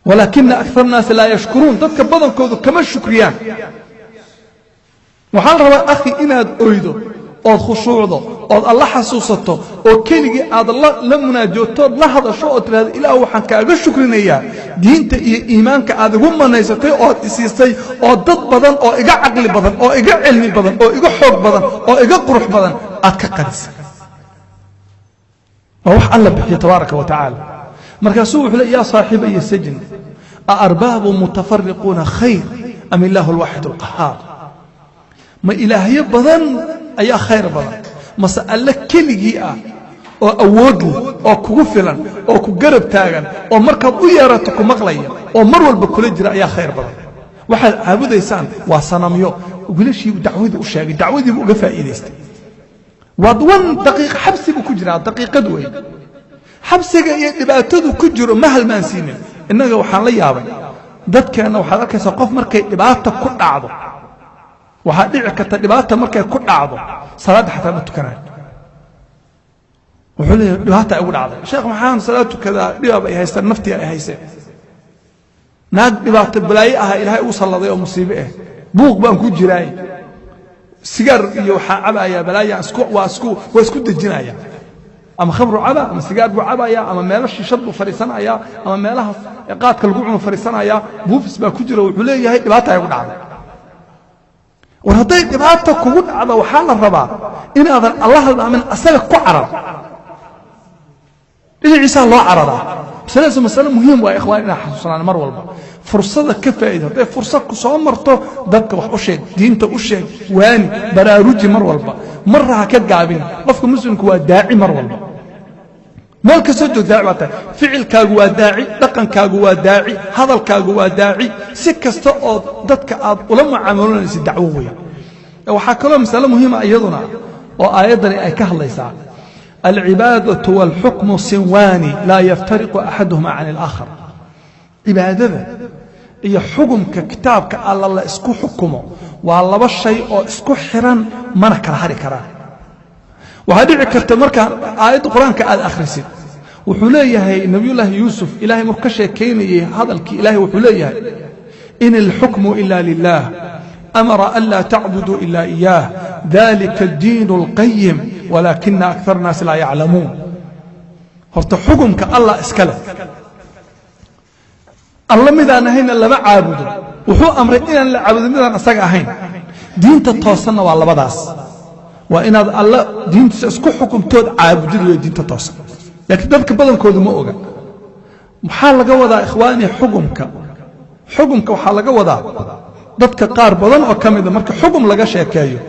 "ولكن أكثر الناس لا يشكرون." Dadka badankoodu kama shukriyaan. Waxaa la rabaa, akhi, inaad oydo ood khushuucdo ood Alla xasuusato oo keligii aad la munaajootood la hadasho oo tidhahdo: "Ilaah, waxaan kaaga shukrinayaa diinta iyo iimaanka aad igu manaysatay ood isiisay, oo dad badan oo iga caqli badan oo iga cilmi badan oo iga xoog badan oo iga qurux badan aad ka qadisay." Waa wax Alla bixiya tabaaraka wa tacaala. Markaasuu wuxuu le: "Yaa saaxibaya sajn, a arbaabu mutafariquuna khayr am illaahu alwaaxid alqahaar?" Ma ilaahyo badan ayaa khayr badan, mase Alle keligii ah oo awood leh oo kugu filan oo ku garab taagan oo markaad u yeerato ku maqlaya oo mar walba kula jira ayaa khayr badan? Waxaad caabudaysaan waa sanamyo. Wiilashiibuu dacwadii u sheegay, dacwadiibuu uga faa'iidaystay. Waa wan daqiiq xabsi buu ku jiraa, daqiiqad wey. Xabsiga iyo dhibaatadu ku jiro ma halmaansiinin. Innaga waxaan la yaabay dadkeenna, waxaad arkaysaa qof markay dhibaata ku dhacdo, waxaa dhici karta dhibaata markay ku dhacdo salaadda xataa ma tukanayo. Wuxuu leeyahay: "Dhibaata igu dhacday, sheekh, maxaan salaad tukadaa? Dhibaab ay haystaan, naftii ay hayseen, naag dhibaato balaayo aha Ilaahay ugu salladay oo musiibe ah, buuq baan ku jiraay, sigaar iyo waxaa cabayaa balaaya, waa isku dejinaya." Ama khamru caba, ama sigaar buu cabaya, ama meelo shiishad buu fadhiisanayaa, ama meelahaas qaadka lagu cuno fadhiisanayaa, buufis baa ku jira. Wuxuu leeyahay: "Dhibaata igu dhacday." War hadday dhibaata kugu dhacdo, waxaa la rabaa inaadan Alla halmaamin, asaga ku carar, dhinaciisaa loo cararaa. Masaladaas masale muhiim waa, ikhwaan, inaan xasuusnaan mar walba. Fursada ka faa'iida. Hadday fursad ku soo marto, dadka wax u sheeg, diinta u sheeg, waani, baraaruji mar walba, marra ha ka gaabin. Qofka muslimku waa daaci mar walba, meel kastoo joog daaci baa tahay. Ficilkaagu waa daaci, dhaqankaagu waa daaci, hadalkaagu waa daaci. Si kasta oo dadka aad ula mucaamalanaysa dacwo weyn. Waxaa kaloo masale muhiima iyaduna oo aayaddani ay ka hadlaysaa: alcibaadatu waalxukmu sinwaani laa yaftariqu axaduhuma can alaakhar. Cibaadada iyo xukumka kitaabka Alla la isku xukumo waa laba shay oo isku xiran, mana kala hari karaan. Waxaa dhici karta markaa aayadda Qur-aanka aad akhrisid, wuxuu leeyahay Nabiyullaahi Yuusuf, Ilahay markuu ka sheekaynayey hadalkii Ilahay, wuxuu leeyahay: "In alxukmu ila lilah, amara an laa tacbuduu ila iyaah, dalika addiin alqayim, walaakina akar الnaasi laa yaclamuun." Horta xukumka Allah iska leh. Alla midaan ahayna lama caabudo. Wuxuu amray inaan la caabudin midaan asaga ahayn. Diinta toosanna waa labadaas, waa inaad Alla diintiisa isku xukumtood caabudid wey diinta toosan. Laakiin dadka badankoodu ma oga. Maxaa laga wadaa, ikhwaani, xukumka? Xukumka waxaa laga wadaa, dadka qaar badan oo ka mida marka xugum laga sheekeeyo,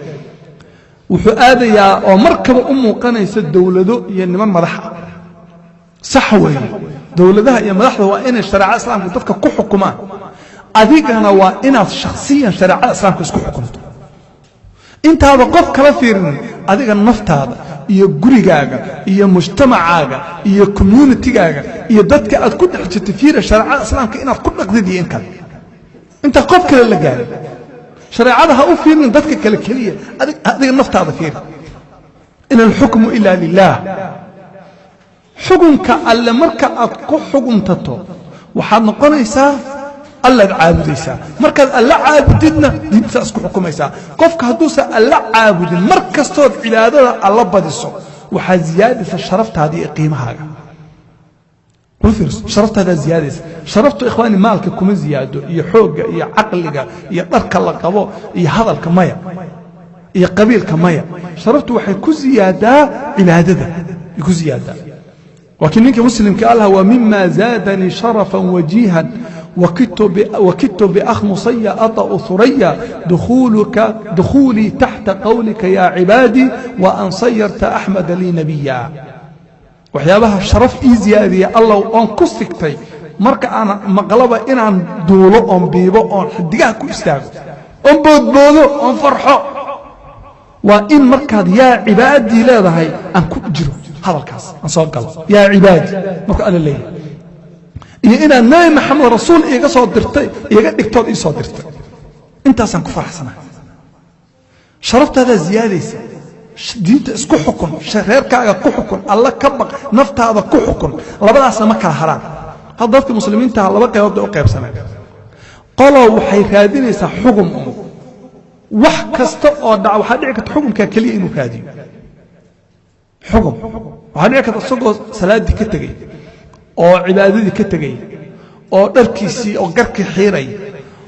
wuxuu aadayaa oo markaba u muuqanaysa dowlado iyo niman madax ah. Sax weeye, dowladaha iyo madaxda waa inay shareecada Islaamka dadka ku xukumaan. Adigana waa inaad shakhsiyan shareecada Islaamka isku xukunto, intaada qof kala fiirinin. Adiga naftaada iyo gurigaaga iyo mujtamacaaga iyo communitygaaga iyo dadka aad ku dhex jirta fiira shareecada Islaamka inaad ku dhaqdid iyo in kale, intaa qof kale la gaarin. Shareecada ha u fiirinin dadka kale keliya, adiga naftaada fiiri. In alxukmu ila lilah. Xukunka Alle marka aad ku xukumtato, waxaad noqonaysaa Allaad caabudaysaa. Markaad Alla caabudidna, diintisaa isku xukumaysaa. Qofka hadduusan Alla caabudin, mar kastood cibaadada Alla badiso, waxaa ziyaadaysa sharaftaada iyo qiimahaaga. Sharaftaadaa ziyaadaysa. Sharaftu, ikhwaani, maalka kuma ziyaado, iyo xoogga iyo caqliga iyo dharka la qabo iyo hadalka maya iyo qabiilka maya. Sharaftu waxay ku ziyaadaa cibaadada ay ku ziyaadaa. Waa kii ninka muslimka allah: "Wa mima zaadanii sharafan wajiihan wakidtu biakhmusaya ata'u thuraya, dukhuulii taxta qawlika yaa cibaadii, wa an sayarta Axmeda lii nabiya." Waxyaabaha sharaf ii ziyaadiya, Allow, oon ku sigtay marka aan maqlaba inaan duulo oon biibo oon xidigaha ku istaago oon boodboodo oon farxo, waa in markaad "yaa cibaadii" leedahay aan ku jiro hadalkaas, aan soo galo "yaa cibaadi" markuu Alla leeyahay, iyo inaad Nebi Maxamed rasuul iiga soo dirtay, iiga dhigtood ii soo dirtay. Intaasaan ku faraxsanahay. Sharaftaadaa ziyaadaysa. Diinta isku xukun, reerkaaga ku xukun, Alla ka baq, naftaada ku xukun. Labadaasna ma kala haraan. Hadda dadka muslimiintaha laba qaybood bay u qaybsameen. Qolow waxay raadinaysaa xugum un wax kasta oo dhaca. Waxaa dhici karta xukumkaa keliya inuu raadiyo xugum. Waxaa dhici karta isagoo salaaddii ka tegey oo cibaadadii ka tegey oo dharkiisii oo garkii xiiraya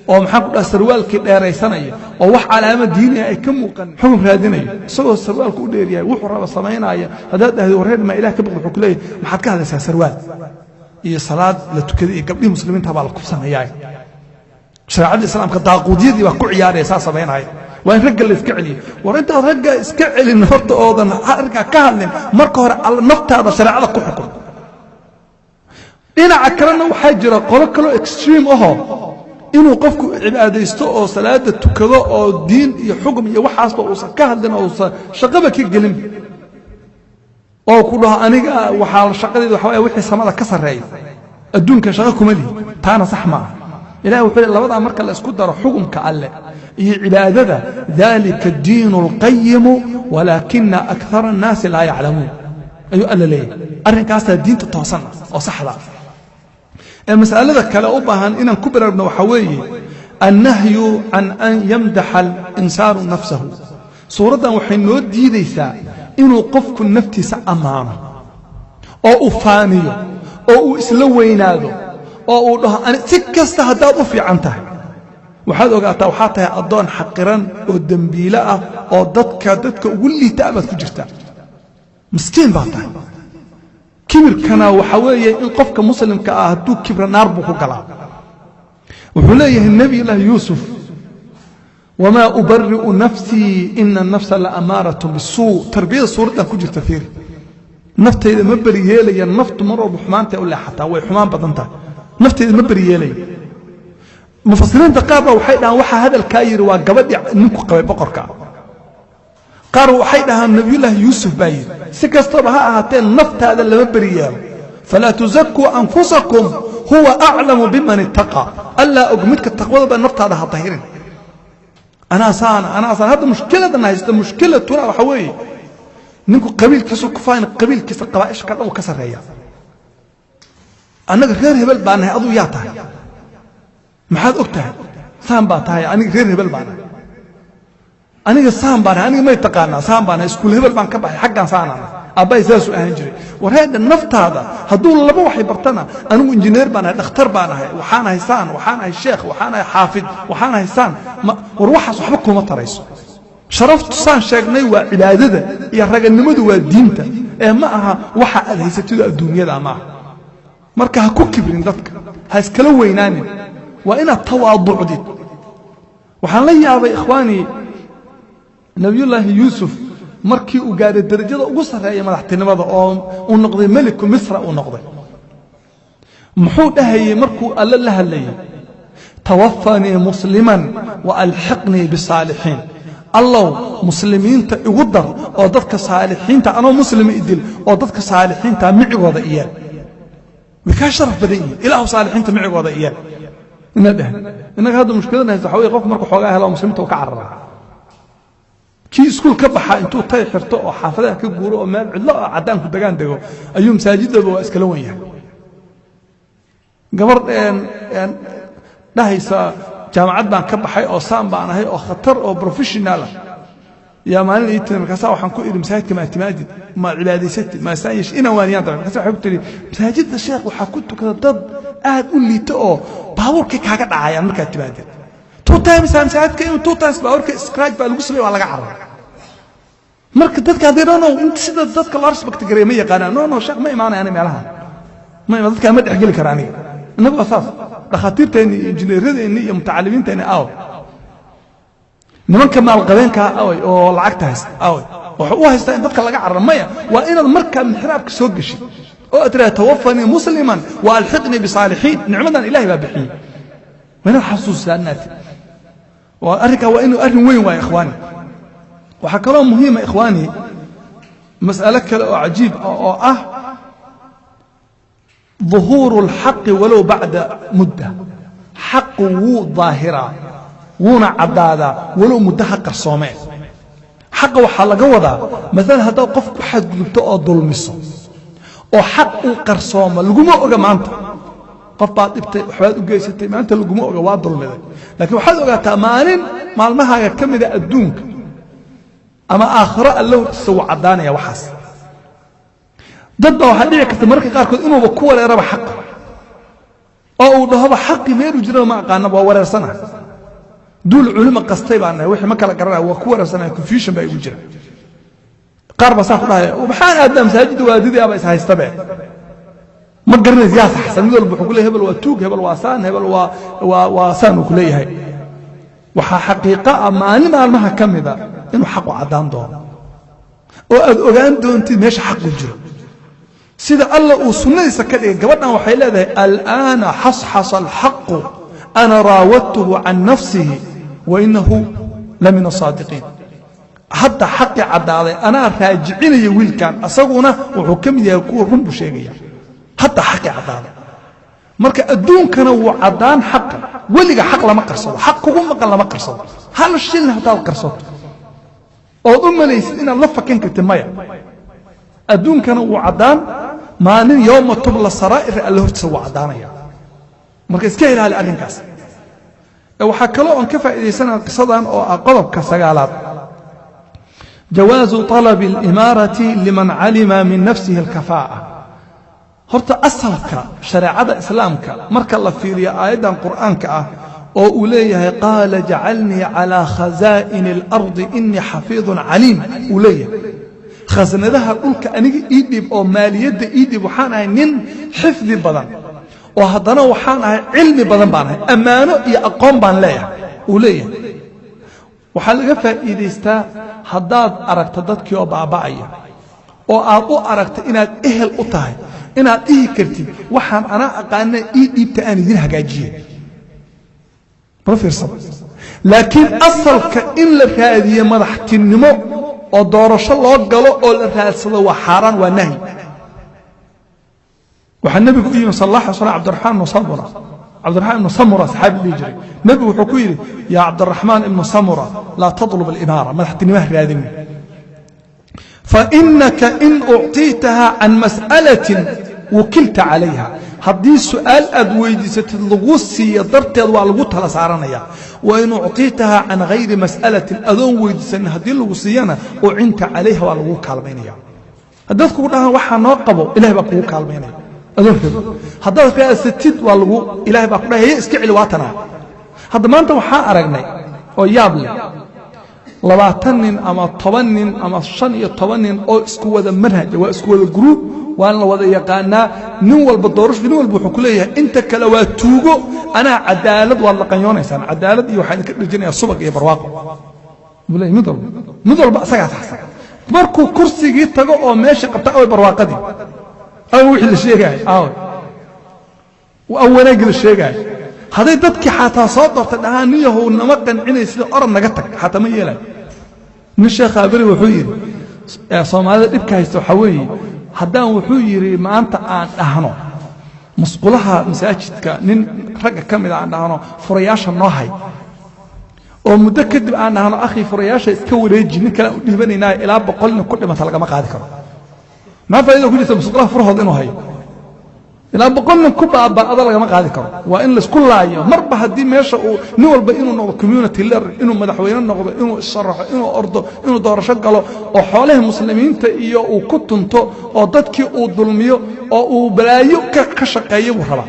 Oo maxaan ku dhaha, sarwaalkii dheeraysanaya oo wax calaamo diiniya ay ka muuqan, xukun raadinayo, isagoo sarwaalku u dheeryahay, wuxuu raba samaynaya. Haddaad dhahdo, "Wareer, maa Ilah ka baqd?" wuxuu ku leeyahay, "Maxaad ka hadlaysaa sarwaal iyo salaad la tukaday iyo gabdhihii Muslimiinta baa la kufsanayaa? Shareecadda Islaamka daaquudyadii baa ku ciyaaraya, saa samaynaya. Waa in ragga la iska celiyo." War, intaad ragga iska celin horta oodan arrinkaa ka hadlin, marka hore alla naftaada shareecada ku xukun. Dhinaca kalena waxaa jira qolo kaloo extreme ahoo inuu qofku cibaadaysto oo salaada tukado oo diin iyo xukm iyo waxaasba uusan ka hadlin oo uusan shaqaba ka gelin, oo ku dhaho, "Aniga waxaa shaqadeyda waxa waye wixii samada ka sarreeya, adduunka shaqo kuma lihi." Taana sax maaha. Ilahi wuxuu leey, labadaa marka la isku daro, xukumka Alle iyo cibaadada, ذلك الدين القيم ولكن أكثر الناس لا يعلمون, ayuu Alla leeyahay. Arrinkaasaa diinta toosan ah oo saxda. Ee masalada kale u baahan inaan ku baraarugno waxaa weeye النهي عن أن يمدح الإنسان نفسه. Suuraddan waxay noo diidaysaa inuu qofku naftiisa ammaano oo uu faaniyo oo uu isla weynaado oo uu dhaho. Si kasta haddaad u fiican tahay, waxaad ogaataa waxaa tahay addoon xaqiran oo dembiile ah oo dadka ugu liita baad ku jirtaa. Miskiin baa tahay. Kibirkana waxaa weeye in qofka Muslimka ah hadduu kibra, naar buu ku galaa. Wuxuu leeyahay Nebiyullaahi Yuusuf, وما أبرئ نفسي إن النفس لأمارة بالسوء. Tarbiyada suuraddan ku jirta fiiri. Naftayda ma beri yeelaya, naftu mar walba xumaantay u leexataa, way xumaan badan tahay, naftayda ma beri yeelaya. Mufasiriinta qaar baa waxay dhahaan waxaa hadalkaa yidhi waa gabadhii ninku qabay boqorka. Qaar waxay dhahaan Nabiyullaahi Yuusuf baa yidhi. Si kastaba ha ahaatee, naftaada lama beri yeelo. فلا تزكوا أنفسكم هو أعلم بمن اتقى. Allaa og midka taqwada ba. Naftaada ha dahirin, anaasaan, anaasaan. Hadda mushkiladan haysta, mushkilatuna waxa weeye ninku qabiilkiisu ku fayn, qabiilkiisa qabaa'isha ka dhan uu ka sarreeya. Annaga reer hebel baa nahay, aduu yaa tahay? Maxaad og tahay? Saan baa tahay, aniga reer hebel baa nahay, aniga saan baan nahay, aniga may taqaanaa, saan baa nahay, iskuul hebel baan ka baxay, xaggaan saanaan, aabbahay saasuu ahaan jiray. Wareedha, naftaada hadduu laba waxay bartana, anigu injineer baan ahay, dhakhtar baan ahay, waxaan ahay saan, waxaan ahay sheekh, waxaan ahay xaafid, waxaan ahay saan. War, waxaas waxba kuma tarayso. Sharaftu saan sheegnay waa cibaadada iyo raganimadu waa diinta, ee ma aha waxa aad haysatido adduunyada ma aha. Marka ha ku kibrin dadka, ha iskala weynaanin, waa inaad tawaaducdid. Waxaan la yaabay, ikhwaanii, Nabiyullaahi Yuusuf markii uu gaaray darajada ugu sarreeya madaxtinimada oo uu noqday meliku Misra uu noqday, muxuu dhahayey markuu Alle la hadlayey? توفني مسلما وألحقني بالصالحين. Allow, muslimiinta igu dar oo dadka saalixiinta, anoo muslima idil oo dadka saalixiinta micigooda iyaal, way kaa sharaf badan yihiin. Ilaahu, saalixiinta micigooda iyaal ina dheh. Innaga hadda mushkiladna haysta waxa weye qofku markuu xoogaa helo, muslimiinta uu ka cararaa. Kii iskuul ka baxa intuu tay xirto oo xaafadaha ka guuro oo meel cidlo oo caddaanku degaan dego ayuu masaajidaba waa iskala wen yahay. Gabar dhahaysa, "Jaamacad baan ka baxay oo saan baan ahay oo khatar oo professional ah," yaa maalin ii timi. Markaasa waxaan ku idhi, "Masaajidka maa timaadid? Ma cibaadaysatid? Ma saan yeesh?" Inaan waaniyaan dabay. Markaasa waxay ku tiri, "Masaajidda, sheekh, waxaa ku tukada dad aad u liito oo baabuurkay kaaga dhacayaan markaad timaadid. Two times masaajidka inuu two times baabuurka scratch baa lagu samey, waa laga cararay." Marka dadka haddii no inta sida dadka loo respect gareey ma yaqaanaan. No, no, sheekh, ma imaanaya ani meelaha, ma ima, dadkaa ma dhexgeli kara aniga." Innagu waa saas. Dhakhaatiirteenni iyo injineeradeenni iyo mutacalimiinteenni aaway? Nimanka maalqabeenkaa away oo lacagta haysta away? Wuxuu u haystaa in dadka laga cararo. Maya, waa inaad markaa mixraabka soo geshid oo aad tiraha, توفني مسلما وألحقني بالصالحين. Nicmadan Ilahay baa bixiyey, waa inaad xasuustaa inaad arrinkaa. Waa inuu arrin weyn waaya, ikhwaani. Waxaa kaloo muhiima, ikhwaani, mas'alo kale oo cajiib ah oo ah ظهور الحق ولو بعد مدة. Xaqu wuu daahiraa, wuuna caddaadaa, walow muddo ha qarsoomeen. Xaqa waxaa laga wadaa, maalan haddaad qof ku xadgudubto oo dulmiso oo xaq uu qarsoomo, laguma oga maanta. Qof baad dhibtay, waxbaad u geysatay, maanta laguma oga, waa dulmiday. Laakiin waxaad ogaataa maalin maalmahaaga ka mida adduunka ama aakhiro Alla hortiisa wuu caddaanaya waxaas. Dad baa waxaa dhici karta mararka qaarkood inuuba ku wareeraba xaqa oo uu dhahoba, "Xaqii meeluu jiraba ma aqaanaba, waa wareersana." Duul culimo qastay baan nahay, wixii ma kala garanaya, waa ku wareersanaya, confusion baa igu jira. Qaar baa saa ku dhahaya, maxaan aadnaa masaajidda? Waadidii aba is haystabe, ma garanaysa yaa saxsan. Mid walba wuxuu ku leeyahay hebel waa tuug, hebel waa saan, hebel waa saan uu ku leeyahay. Waxaa xaqiiqo ah maalin maalmaha ka mida inuu xaqu caddaan doono oo aad ogaan doontid meesha xaqu jiro, sida Alla uu sunnadiisa ka dhigay. Gabadhan waxay leedahay: "Al'aana xasxasa alxaqu, ana raawadtuhu can nafsihi wa inahu la min asaadiqiin." Hadda xaqii caddaaday, anaa raajicinaya wiilkan, asaguna wuxuu ka mid yahay kuwa run buu sheegaya. Hadda xaqii caddaaday. Marka adduunkana wuu caddaan xaqa. Weliga xaq lama qarsado, xaq kugu maqan lama qarsado. Hal shilin haddaad qarsato ood u malaysid inaad la fakan kartid, maya. Adduunkana wuu caddaan, maalin yowma tubla saraa'ir Alle hortiisa wuu caddaanaya. Marka iska ilaali arrinkaas. Waxaa kaloo oon ka faa'iidaysanaa qisadan oo ah qodobka sagaalaad: jawaazu طalabi اlimaarati liman calima min nafsihi alkafaa'a. Horta asalka shareecada Islaamka marka la fiiriyo aayaddan Qur'aanka ah oo uu leeyahay: "Qaala jacalnii calaa khazaa'ini اlardi, inii xafiidun caliim," uu leeyahay, khasnadaha dhulka aniga ii dhiib oo maaliyadda ii dhiib, waxaan ahay nin xifdi badan oo haddana waxaan ahay cilmi badan baan ahay, ammaano iyo aqoon baan leeyahay, uu leeyahay. Waxaa laga faa'iidaystaa, haddaad aragto dadkii oo baaba'aya oo aad u aragto inaad ehel u tahay, inaad dhihi kartid: "Waxaan anaa aqaana, ii dhiibta aan idin hagaajiye." Bal fiirsada. Laakiin asalka in la raadiyo madaxtinimo oo doorasho loo galo oo la raadsado waa xaaraan, waa nahyi. Waxaa nebigu u yimi sal Allah alay slam Cabdiraxmaan ibnu Samura. Cabdiraxmaan ibnu Samura saxaabi dhihi jiray. Nebigu wuxuu ku yidhi: "Yaa Cabdiraxmaan ibnu Samura, laa tatlub alimaara, madaxtinimaha raadini, fainaka in ucطiitaha can mas'alatin wukilta calayha." Haddii su'aal aad weydiisatid lagu siiyo darteed, waa lagu tala saaranaya. Wain ucطiitaha can hayri mas'alatin, adoon weydiisanin haddii lagu siiyana, ucinta calayha, waa lagu kaalmaynaya. Haddaad kugu dhahaan waxaa noo qabo, Ilahay baa kugu kaalmaynaya adoon rabo. Haddaad raasatid, waa lagu, Ilahay baa ku dhahay: "Iska celi." Waatanaa hadda maanta waxaa aragnay oo yaab leh, 20 nin ama 10 nin ama 15 nin oo isku wada manhaja, waa isku wada group, waan la wada yaqaanaa. Nin walba doorasho, nin walba wuxuu ku leeyahay inta kale waa tuugo, anaa cadaalad. Waad laqanyoonaysaan cadaalad iyo waxaan idinka dhejinayaa subag iyo barwaaqo, buu leeyahay. Mid walba, mid walba asagaa saxsan. Markuu kursigii tago oo meesha qabta, away barwaaqadii? Away wixii la sheegaay? Away aw wanaaggii la sheegaay? Hadday dadkii xataa soo doortay dhahaan: "Niyahow, nama qancinay, sida orod naga tag," xataa ma yeelayo. Nin sheekhaa beri wuxuu yidhi: "Soomaalida dhibka haysta waxaa weeye, haddaan," wuxuu yidhi, "maanta aan dhahno musqulaha masaajidka, nin ragga ka mida aan dhahno furayaasha noo hay, oo muddo kadib aan dhahno akhii furayaasha iska wareeji, nin kale aan u dhiibanaynaa, ilaa 100 nin ku dhimata lagama qaadi karo. Maxaa faa'ida ku jirta musqulaha furahooda inuu hayo? Ilaa 100 nin ku baaba'ado lagama qaadi karo. Waa in laysku laayo." Marba haddii meesha uu nin walba inuu noqdo community leader, inuu madaxweyne noqdo, inuu isharaxo, inuu ordo, inuu doorasho galo, oo xoolihii muslimiinta iyo uu ku tunto, oo dadkii uu dulmiyo, oo uu balaayo ka shaqeeyo buu rabaa.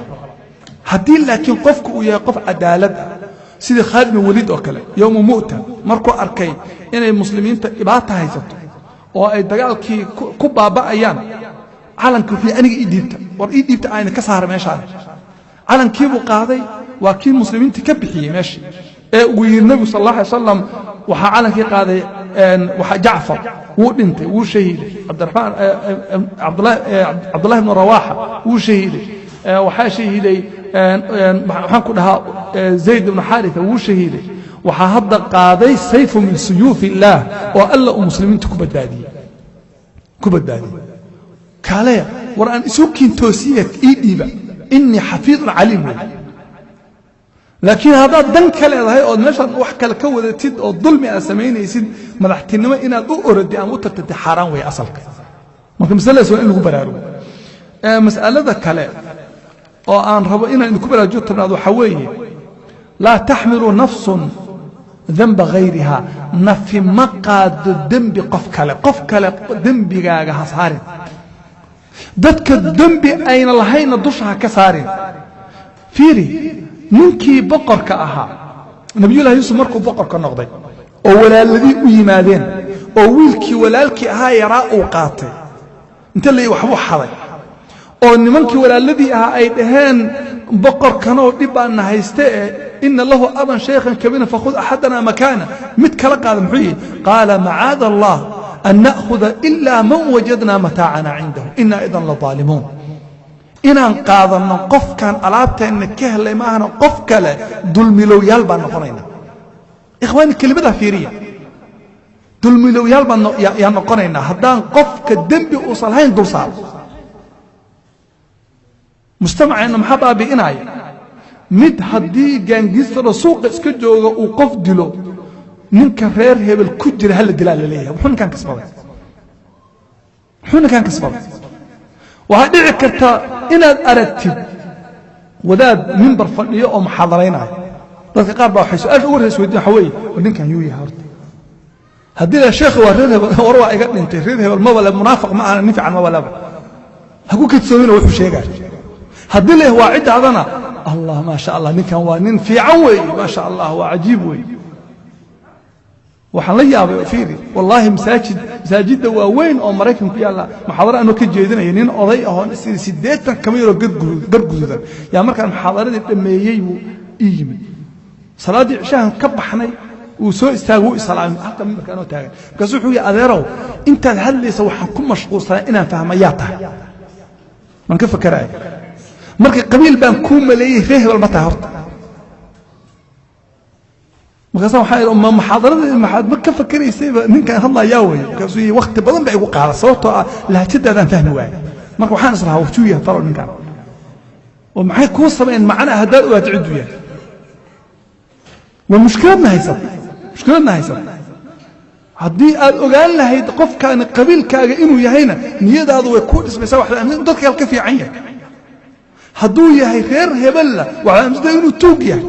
Haddii laakiin qofku uu yahay qof cadaalad ah, sidii Khaalid bin Waliid oo kale, yowma Mu'ta markuu arkay inay muslimiinta dhibaata haysato oo ay dagaalkii ku baaba'ayaan, calanka wuxuu: "Aniga ii dhiibta, war ii dhiibta, ayna ka saara meeshaan." Calankiibuu qaaday, waa kii muslimiinta ka bixiyey meeshii ee uu yidhi nebigu sal Allah alay wasalam. Waxaa calankii qaaday waxaa Jacfar, wuu dhintay, wuu shahiiday. Cabdiraxmaan, Cabdullahi ibnu Rawaaxa wuu shahiiday. Waxaa shahiiday, maxaan ku dhahaa, Zayd ibnu Xaaritha wuu shahiiday. Waxaa hadda qaaday sayfu min suyuuf illaah oo Alla uu muslimiinta ku badbaadiyey. Kaaleya, war aan isu kiintoosiye, ii dhiiba, inii xafiidun caliim wey. Laakiin haddaad dan ka leedahay ood meeshaan wax kale ka wadatid oo dulmi aad samaynaysid, madaxtinimo inaad u orodi ama u tartantid xaaraan weeye asalka. Marka masaladaas waa in lagu baraarugo. Mas'alada kale oo aan rabo inaan idinku baraarujiyo, 10aad, waxaa weeye: laa taxmilu nafsun danba hayriha. Nafi ma qaado dembi qof kale. Qof kale dembigaaga ha saarin, dadka dembi ayna lahaynna dusha ha ka saarin. Fiiri ninkii boqorka ahaa. Nabiyullahi Yuusuf markuu boqorka noqday oo walaaladii u yimaadeen oo wiilkii walaalkii ahaa yaraa uu qaatay, inta la waxbuu xaday, oo nimankii walaaladii ahaa ay dhaheen boqorkanoo dhib baana hayste ee ina lahu aban shaykhan kabiiran fakhud axadana makaana, mid kala qaada. Muxuu yihi? Qaala macaada Allah an na'khuda ilaa man wajadna mataacana cindahu ina idan la daalimuun. Inaan qaadanno qofkaan alaabteenna ka helay maahana qof kale dulmilowyaal baan noqonayna. Ikhwaani, kelimadaa fiiriya, dulmilowyaal baan yaan noqonaynaa haddaan qofka dembi uusan lahayn dul saaro. Mujtamaceenna maxaa baabi'inaya? Mid haddii gaangiistaro suuqa iska jooga uu qof dilo, ninka reer hebel ku jira hala dilaa la leeyahay. Muxuu ninkaan kasbaday? Muxuu ninkaan kasbaday? Waxaa dhici karta inaad aragtid wadaad mimbar fadhiyo oo muxaadaraynaayo. Dadka qaar baa waxay su-aasha ugu horreysa weydiin waxa weeye, war ninkan yuu yahay horta? Haddii la sheekhi waa reer hebel, war waa iga dhintay, reer hebel maba le, munaafiq ma ahana, nin fiican maba leba, ha ku kadsoomina wuxuu sheegaya. Haddii la waa ciddaadana, Allah, maa sha Allah, ninkan waa nin fiican weeye, maa sha Allah, waa cajiib weeye. Waxaan la yaabay, fiiri, wallaahi, masaajidda waaweyn oo Maraykan ku yaalla muxaadaro anoo ka jeedinaya, nin oday ahoo 80 kama yaroo gargududan yaa markaan muxaadaradii dhammeeyey buu ii yimid. Salaaddii cishahan ka baxnay, wuu soo istaagay, wuu islaamay halka mimbarka anoo taagan. Markaasuu wuxuu yihi, adeerow, intaad hadlaysa waxaan ku mashquulsanaa inaan fahmayaa tahay, waan ka fakeraaya. Marka qabiil baan kuu maleeyey, reer hebel ma tahay horta? Markaasa waxaa idhi, ma muxaadarada maxaad ma ka fakeraysayba ninkaan hadlayaa wey? Markaasuu yihi, wakti badan ba igu qaada, sababtoo ah lahjadaadaan fahmi waayey. Marka waxaan islahaa, wajuu yahay talow ninkaan oo maxay kuu sameeyeen macnaha haddaad ogaato cidduu yahay? Waa mushkiladna haysata, mushkiladna haysata. Haddii aad ogaan lahayd qofkaani qabiilkaaga inuu yahayna, niyadaadu way kuu dhismaysaa, waxaad aaminsan dadka kale ka fiican yahay. Hadduu yahay reer hebella, waxaad aaminsantahay inuu tuug yahay.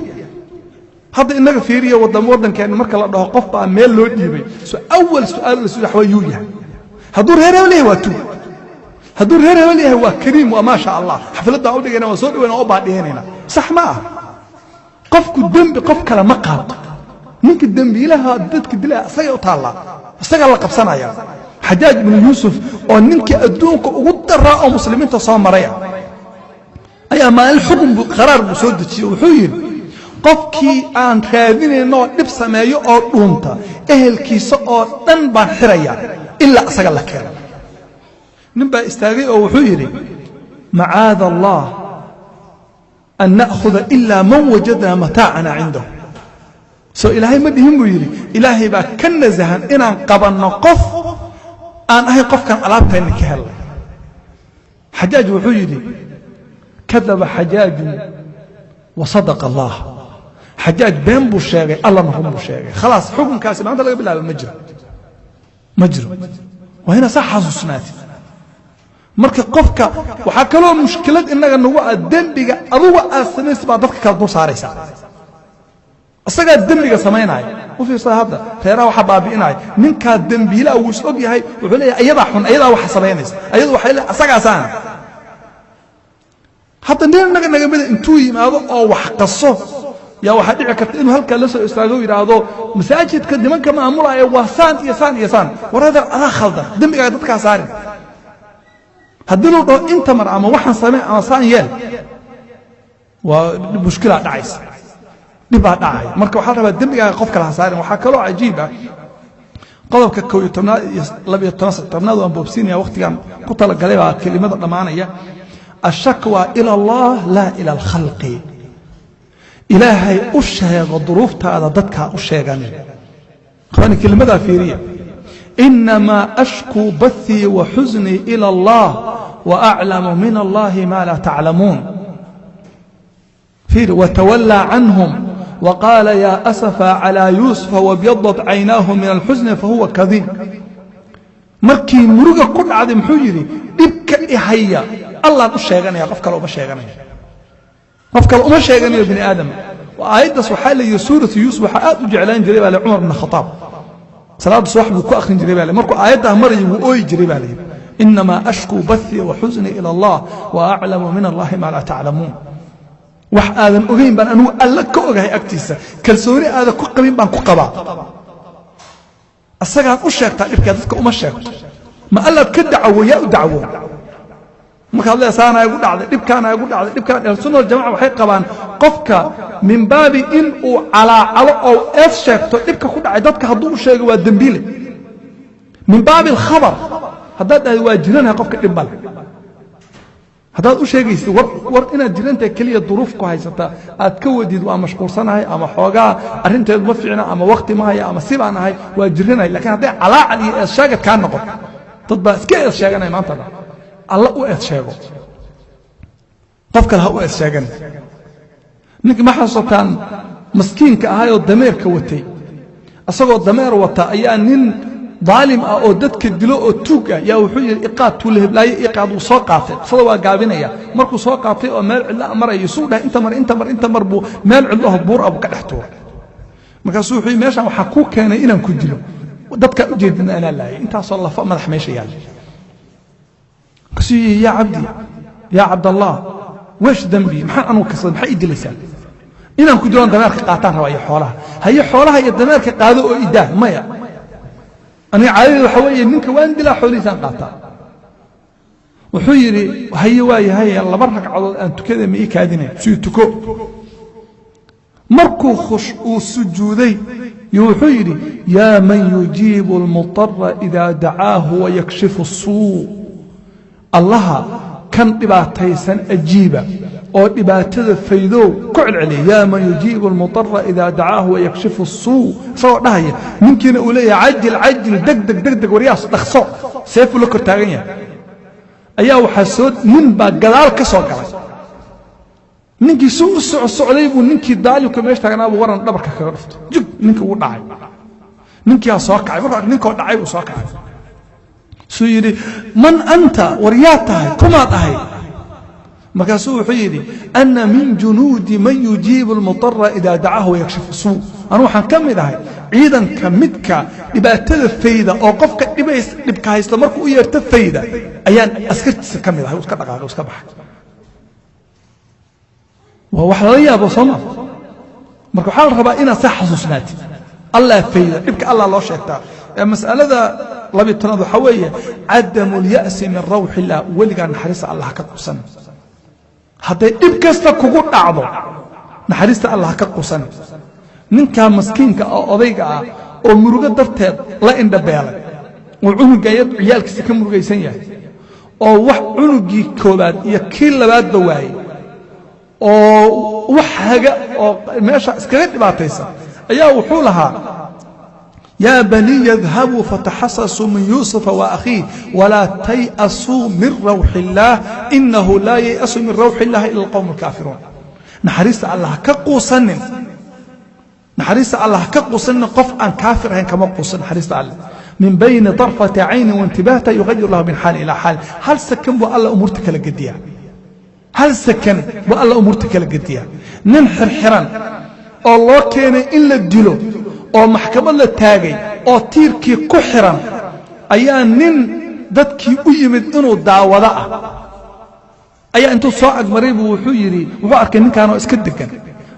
Hadda inaga fiiriya waddankeenna, marka la dhaho qof baa meel loo dhiibay, so awal su'aal la su'aal waa yuu yahay. Hadduu reer hebel yahay waa tuug, hadduu reer hebel yahay waa kariim, waa maasha Allah, xafladdaan u dhigayna, waan soo dhawayna, waan u baadhiyanayna. Sax ma ah. Qofku dembi qof kale ma qaato. Ninka dembiilaha dadka dilaya isaga u taallaa, isagaa la qabsanaya. Xajaaj ibnu Yuusuf oo ninkii adduunka ugu daraa oo muslimiinta soo maraya ayaa maalin xukun buu, qaraar buu soo dejiyey. Wuxuu yidhi, qofkii aan raadinaynoo dhib sameeyo oo dhuunta, ehelkiisa oo dhan baan xiraya ilaa isaga la keeno. Nin baa istaagay oo wuxuu yidhi, macaada Allah an na'khuda ilaa man wajadnaa mataacana cindahu. Soo Ilaahay ma dhihin, buu yidhi, Ilaahay baa ka nasahan inaan qabanno qof aan ahayn qofkaan alaabtayna ka helnay. Xajaaj wuxuu yidhi, kadaba Xajaajun wa sadaqa Allah. Xajaaj been buu sheegay, Allahna run buu sheegay. Khalaas, xukunkaasi maanta laga bilaaba ma jiro, ma jiro. Waa inaad saa xasuusnaatid. Marka qofka waxaa kaloo mushkilad innaga nagu ah, dembiga aduga aad samaysa baa dadka kala dul saaraysaa, isagaa dembiga samaynaya. U fiirsada hadda reeraha waxaa baabi'inaya, ninkaa dembiilaha wuu is og yahay, wuxuu leeyahay ayadaa xun, ayadaa waxa samaynaysa, ayadu waxay leeyahay asagaasaana. Hadda nin innaga nagamida intuu yimaado oo wax qaso yaa waxaa dhici karta inuu halkaa la soo istaago, yidhaahdo masaajidka nimanka maamulaya waa saan iyo saan iyo saan. War adeer, adaa khaldan, dembigaaga dadkaa saarin. Haddii luu dhaho inta mar ama waxaan samee ama saan yeel, waa mushkilaa dhacaysa, dhibbaa dhacaya. Marka waxaa la rabaa dembigaaga qof kale ha saarin. Waxaa kaloo cajiib ah qodobka 11aad iyo 12, 13aad, waan boobsiinaya, waqtigan ku talagalay baa kelimada dhammaanaya. Ashakwa ila Allah laa ila alkhalqi. Ilaahay u sheego duruuftaada, dadkaa u sheeganin. Ikhwaani, kelimadaa fiiriya, inamaa ashkuu bathii wa xusnii ila Allah wa aclamu min allahi ma laa taclamuun. Fiiri, watawallaa canhum وقال يا أسفا على يوسف وابيضت عيناه من الحزن فهو كظيم. Markii muruga ku dhacday muxuu yidhi? Dhibka ihaya Allaan u sheeganaya, qof kale uma sheeganayo, qof kale uma sheeganayo bini aadam. Aayaddaas waxaa la yidhi, suuratu Yuusuf waxaa aad u jeclaan jiray baa le Cumar bn Khataab. Salaadda subax buu ku akhrin jiray baa le. Markuu aayaddaa marayay wuu ooyi jiray baa la yidhi. Inamaa ashkuu bathii wa xusnii ila Allah wa aclamu min allahi maa laa taclamuun. Wax aadan ogayn baan anugu Alla ka ogahay agtiisa. Kalsooni aadan ku qabin baan ku qabaa. Asagaan u sheegtaa dhibkaa, dadka uma sheegto. Ma Allaad ka dacwo? Yaa u dacwo markaad lee saanaa igu dhacday, dhibkaana igu dhacday, dhibkaan? Ahlusunna waljamaca waxay qabaan qofka min baabi in uu calaacalo oo eed sheegto dhibka ku dhacay dadka hadduu u sheego waa dembiile. Min baabi alkhabar haddaad dhahdo waa jiranahay, qofka dhib male. Haddaad u sheegaysid war inaad jirantahay keliya, duruuf ku haysata aad ka wadid, waa mashquulsanahay ama xoogaa arrinteedu ma fiicna ama wakti ma haya ama si baan ahay, waa jiranahay. Lakiin hadday calaacal iyo eed sheegad kaa noqoto, dad baa iska eed sheeganaya maanta dhan. Alla u eed sheego, qof kale ha u eed sheegan. Ninka ma xasuusataan maskiinka ahaayoo dameerka watay? Isagoo dameer wata ayaa nin daalim ah oo dadka dilo oo tuug ah yaa wuxuu yidhi, "Iqaad, tuula heblaaye iqaad." Wuu soo qaatay. Qisada waa gaabinaya. Markuu soo qaatay oo meel cidla marayo, suu dhahay, "Inta mar, inta mar, inta mar," buu meel cidlaho buur ah buu ka dhex tuuray. Markaasuu wuxuu yidhi, "Meeshaan waxaa kuu keenay inaan ku dilo. Dadkaa ujeedina anaa laayay, intaasoo lafa madax meesha yaalla." Markaasuu yidhi, "Yaa cabdi, yaa Cabdallah, wesh dembi? Maxaan anugu kasbaday? Maxaa ii dilaysaa?" "Inaan ku diloon dameerka qaataan rabaa iyo xoolaha." "Haye, xoolaha iyo dameerka qaado oo idaa." "Maya, aniga caadadii waxaa weeye ninka waan dilaa, xoolihiisaan qaataa." Wuxuu yidhi, "Haye, waa yahay, laba ragcadood aan tukada, ma ii kaadinay?" Suu "Tuko." Markuu khush uu sujuuday yo wuxuu yidhi, "Yaa man yujiibu almudara idaa dacaahu wayakshifu asuu." Allaha kan dhibaataysan ajiiba oo dhibaatada faydow, ku celceliya, "Yaa man yujiibu almudara idaa dacaahu wayakshifu asuu," isagoo dhahaya, ninkiina uu leeyahay, "Cajil, cajil, deg deg, deg deg, waryaas dhaqso," seefuu la kor taagan yahay. Ayaa waxaa soo nin baa gadaal ka soo galay. Ninkii si u soco socday buu ninkii daalimka meesha taagnaa buu waran dhabarka kaga dhuftay, jug! Ninkii wuu dhacay. Ninkiyaa soo kacay. Markuu ninkoo dhacay buu soo kacay. Suu yidhi, "Man anta? War yaa tahay? Kumaad ahayd?" Markaasuu wuxuu yidhi, "Ana min junuudi man yujiibu almudara idaa dacaahu wayakshifu suu. Anu waxaan ka mid ahay ciidanka midka dhibaatada fayda oo qofka dhibays dhibka haysto markuu u yeerto fayda ayaan askartiisa ka mid ahay." Iska dhaqaaqay, iska baxay. Waa wax lala yaabo, soo ma? Marka waxaa la rabaa inaad saa xasuusnaatid, Allah fayda dhibka, Allah loo sheegtaa. Mas'alada 12aad waxaa weeye cadamu اlya'si min rawxi illah. Weligaa naxariista Allah ka qusan. Hadday dhib kasta kugu dhacdo, naxariista Allah ka qusan. Ninkaa maskiinka oo odayga ah oo murugo darteed la indhabeelay oo cunuga ciyaalkiisa ka murugaysan yahay oo wax cunugii koobaad iyo kii labaadba waayey oo wax haga oo meesha iskaga dhibaataysan ayaa wuxuu lahaa, "Yaa baniya idhabuu fataxasasuu min Yuusufa wa akhiih walaa tay'asuu min rawxi illaah, inahu laa yay'asu min rawxi illahi ila alqowm alkaafiruun." Naxariista Allah ha ka quusanin, naxariista Allah ha ka quusanin. Qof aan kaafir ahayn kama quusan naxariista Alle. Min bayni darfati caynin waintibahta yugayir lahu min xaalin ilaa xaalin. Hal sakan buu Alla umuurta kala gediyaa, hal sakan buu Alla umuurta kala gediyaa. Nin xirxiran oo loo keenay in la dilo oo maxkamad la taagay oo tiirkii ku xiran ayaa nin dadkii u yimid inuu daawado ah ayaa intuu soo agmaray buu wuxuu yidhi, wuxuu arkay ninkaanoo iska degan.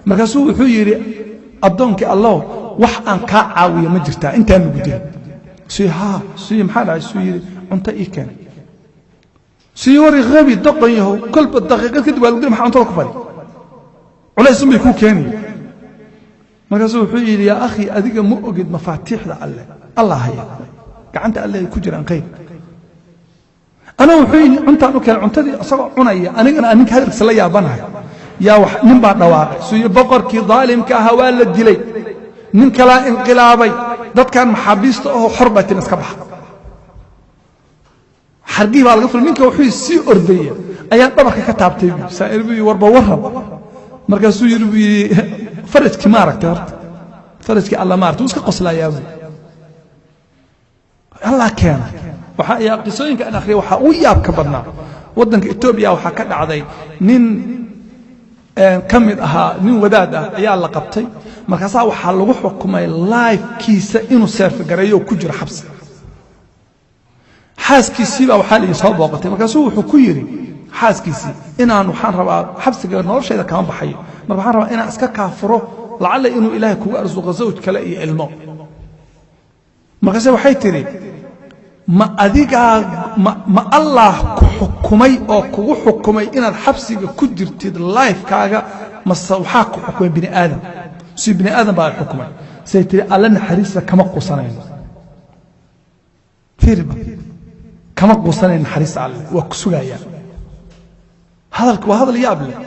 Markaasuu wuxuu yidhi, "Addoonkii Allow, wax aan kaa caawiyo ma jirtaa intaan lagu dilin?" Suu "Haa." Suu "Maxaa dhacay?" Suu yidhi, "Cunto ii keen." Sii "Wari habi, doqon yahow, kolba daqiiqad kadib waa lagu dili, maxaa cuntada ku fali? Culays un bay kuu keenaya." Markaasuu wuxuu yidhi, "Yaa akhi, adiga ma ogid mafaatiixda Alleh, Allah haya, gacanta Alleh ay ku jiraan khayr." Anigu wuxuu yidhi, "Cuntaan u keenay." Cuntadii isagoo cunaya, anigana aan ninka hadalkiisa la yaabanahay, yaa wax nin baa dhawaaqay. Suu yidhi, "Boqorkii daalimka ahaa waa la dilay, nin kalaa inqilaabay, dadkan maxaabiista ahoo xor baa tin, iska baxa." Xargihii baa laga fulay. Ninka wuxuu sii ordaya ayaan dhabarka ka taabtay buu saa'ir buu yidhi, "Warba warram." Markaasuu yidhi, buu yidhi, "Farajkii ma aragtay horta? Farajkii Alla ma aragtay?" Wuu iska qoslayaa buu. Allah keena. Waxaa ayaa qisooyinka aan akhriyay waxaa ugu yaabka badnaa, waddanka Etoobiya waxaa ka dhacday nin ka mid ahaa, nin wadaad ah ayaa la qabtay. Markaasaa waxaa lagu xukumay lifekiisa inuu serve gareeyo oo ku jiro xabsi. Xaaskiisii baa waxaa la soo booqatay. Markaasuu wuxuu ku yidhi Xaaskiisii inaan waxaan rabaa xabsiga noloshayda kama baxayo, marka waxaan rabaa inaan iska kaafuro, lacalla inuu Ilaahay kugu arsuqo zawj kale iyo ilmo. Markaase waxay tidhi, ma adigaa ma Allah ku xukumay oo kugu xukumay inaad xabsiga ku jirtid lifekaaga, mase waxaa ku xukumay bini aadam? Si bini aadam baa xukumay. Say tihi, Alle naxariista kama quusanayno. Fiiriba, kama quusanayno naxariista Alle, waa ku sugayaa. Hadalka waa hadal yaab leh.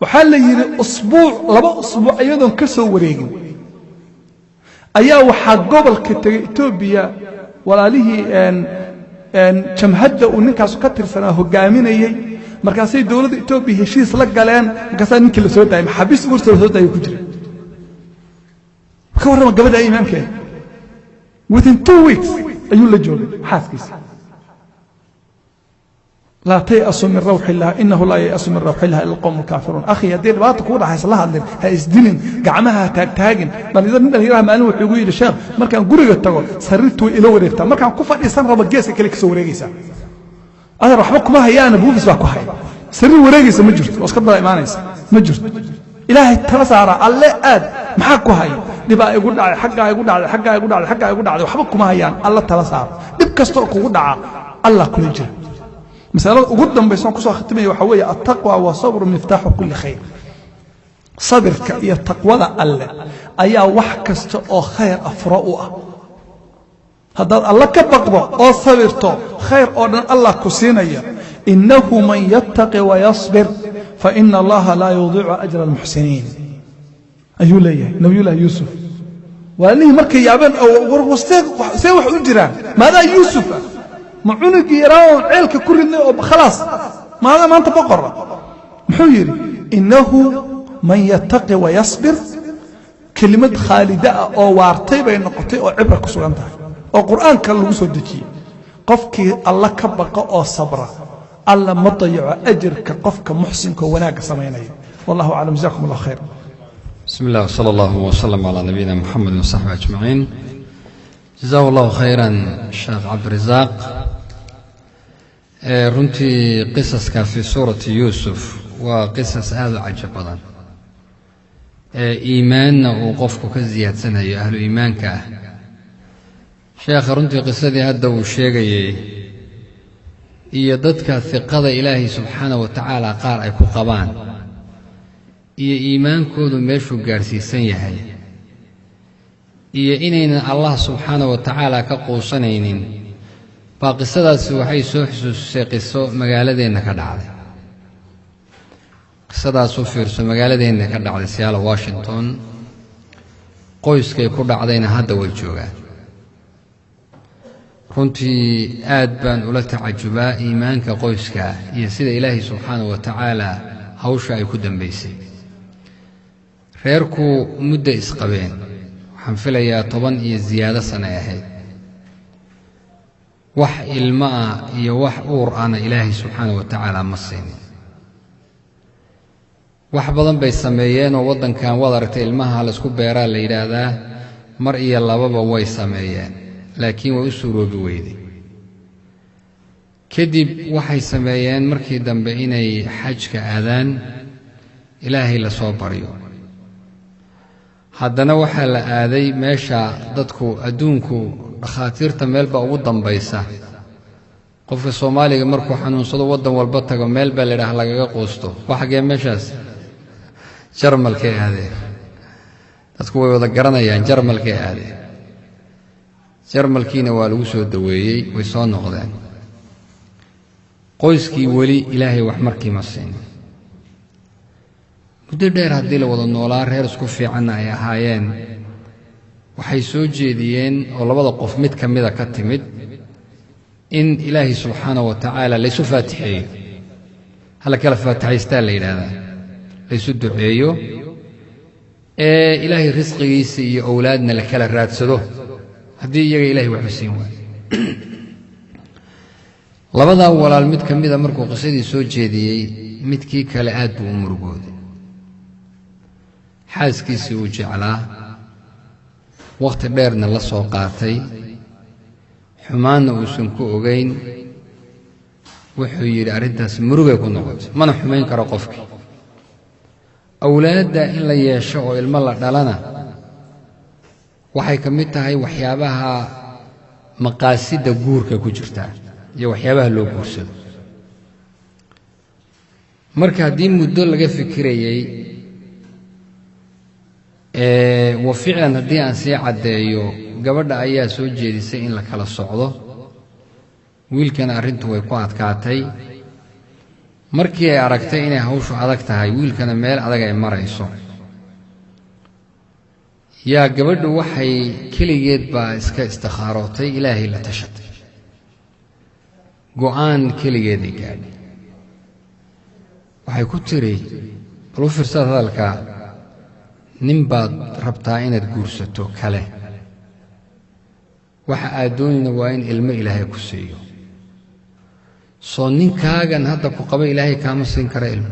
Waxaa la yidhi usbuuc, 2 usbuuc iyadoon ka soo wareegin ayaa waxaa gobolka tegey Etoobiya walaalihii jamhadda uu ninkaasu ka tirsanaa hogaaminayey. Markaasay dowladda Etoobiya heshiis la galeen, markaasaa ninkii la soo daayay, maxaabiista ugu horta la soo daayay ku jira. Ka warrama gabadha iimaankeeda. Within 2 weeks ayuu la joogay xaaskiisa. Laa tay'asu min rawxi illah, innahu laa ya'asu min rawxi illah illa alqawmu alkaafiruun. Akhi, haddii dhibaata kugu dhaxaysa, la hadlin, ha isdilin, gacmaha ha taagtaagin. Dhalinyaro, nin dhalinyaraha maalin wuxuu igu yidhi, sheekh, markaan guriga tago sariirtu way ila wareegtaa, markaan ku fadhiisan rabo geeska kale kasoo wareegaysaa. Adeer, waxba kuma hayaana, buufis baa ku haya. Sariir wareegaysa ma jirto oo iska daba imaanaysa, ma jirto. Ilaahay tala saara, Alle aad. Maxaa ku haya? Dhibaa igu dhacay, xaggaa igu dhacday, xaggaa igu dhacday, xaggaa igu dhacday. Waxba kuma hayaan, Alla tala saaro. Dhib kasta oo kugu dhaca Allah kula jira. Masalada ugu dambaysa aan kusoo khatimaya waxaa weeye: attaqwa wa sabru miftaaxu kulli khayr. Sabirka iyo taqwada Alle ayaa wax kasta oo khayr ah furo u ah. Haddaad Alle ka baqdo oo sabirto, khayr oo dhan Allah ku siinaya. Innahu man yattaqi wayasbir faina Allaha laa yudiicu ajra almuxsiniin, ayuu leeyahay Nabiyullahi Yuusuf. Walaalihii markay yaabeen, see wax u jiraan? Maadaa Yuusuf ah? Ma cunugii yaraa oon ceelka ku ridnay oo khalaas maadaa maanta boqora? Muxuu yidhi? Innahu man yattaqi wayasbir. Kelimad khaalida ah oo waartay bay noqotay oo cibra ku sugan tahay oo Qur'aanka lagu soo dejiyey. Qofkii Alla ka baqa oo sabra, Alla ma dayaco ajirka qofka muxsinka oo wanaagga samaynaya. Wallahu aclam, jazakum Allah khayr. بسم الله، وصلى الله وسلم على نبينا محمد وصحبه أجمعين. جزاه الله خيرا الشيخ عبد الرزاق. Runtii qisaska fi suurati Yuusuf waa qisas aada u cajab badan, iimaanna uu qofku ka siyaadsanayo ahlu iimaanka ah. Sheekha runtii qisadii hadda uu sheegayey iyo dadka hiqada Ilaahay subxaana wa tacaala qaar ay ku qabaan iyo iimaankoodu meeshuu gaadhsiisan yahay iyo inaynan Allah subxaana wa tacaala ka quusanaynin baa qisadaasi waxay soo xusuusisay qiso magaaladeenna ka dhacday. Qisadaas u fiirso, magaaladeenna ka dhacday, Seattle, Washington. Qoyskay ku dhacdayna hadda way joogaan. Runtii aad baan ula tacajubaa iimaanka qoyska iyo sida Ilaahay subxaana wa tacaala hawsha ay ku dambaysay. Reerku muddo isqabeen, waxaan filayaa 10 iyo ziyaado sanay ahayd. Wax ilmo ah iyo wax uur ahna Ilaahay subxaana wa tacaala ma siinin. Wax badan bay sameeyeenoo waddankan waad aragtay, ilmaha laysku beeraa la yidhaahdaa, mar iyo lababa way sameeyeen, laakiin way u suuroobi weyday. Kadib waxay sameeyeen markii dambe inay xajka aadaan, Ilaahay la soo baryo. Haddana waxaa la aaday meesha dadku adduunku dhakhaatiirta meel baa ugu dambaysa. Qofka Soomaaliga markuu xanuunsado, waddan walba tago, meel baa la yidhaha lagaga quusto. Waa xaggee meeshaas? Jarmalkay aadeen. Dadku way wada garanayaan, Jarmalkay aadeen. Jarmalkiina waa lagu soo daweeyey, way soo noqdeen. Qoyskii weli Ilaahay wax markii ma siinin. Muddo dheer haddii la wada noolaa, reer isku fiicanna ay ahaayeen, waxay soo jeediyeen oo labada qof mid ka mida ka timid in Ilaahay subxaana wa tacaala laysu faatixeeyo, hala kala faatixaystaa la yidhaahdaa, laysu duceeyo ee Ilaahay risqigiisa iyo owlaadna la kala raadsado haddii iyaga Ilahay waxba siin waayo. Labadaa walaal mid ka mida markuu qisadii soo jeediyey, midkii kale aad buu u murugooday. Xaaskiisii uu jeclaa, wakhti dheerna la soo qaatay, xumaanna uusan ku ogayn. Wuxuu yidhi arrintaas murugay ku noqotay, mana xumayn karo qofkii. Awlaadda in la yeesho oo ilmo la dhalana waxay ka mid tahay waxyaabaha maqaasidda guurka ku jirtaa iyo waxyaabaha loo guursado. Marka haddii muddo laga fikirayey, wa ficlan haddii aan sii caddeeyo, gabadha ayaa soo jeedisay in la kala socdo, wiilkana arrintu way ku adkaatay. Markii ay aragtay inay hawshu adag tahay, wiilkana meel adag ay marayso, yaa gabadhu waxay keligeed baa iska istikaarootay, Ilaahay la tashatay, go'aan keligeeday gaadhay. Waxay ku tiri, bal u fiirsad hadalkaa, nin baad rabtaa inaad guursato kale, waxa aad doonayna waa in ilmo Ilaahay ku siiyo. Soo ninkaagan hadda ku qaba Ilaahay kaama siin kara ilmo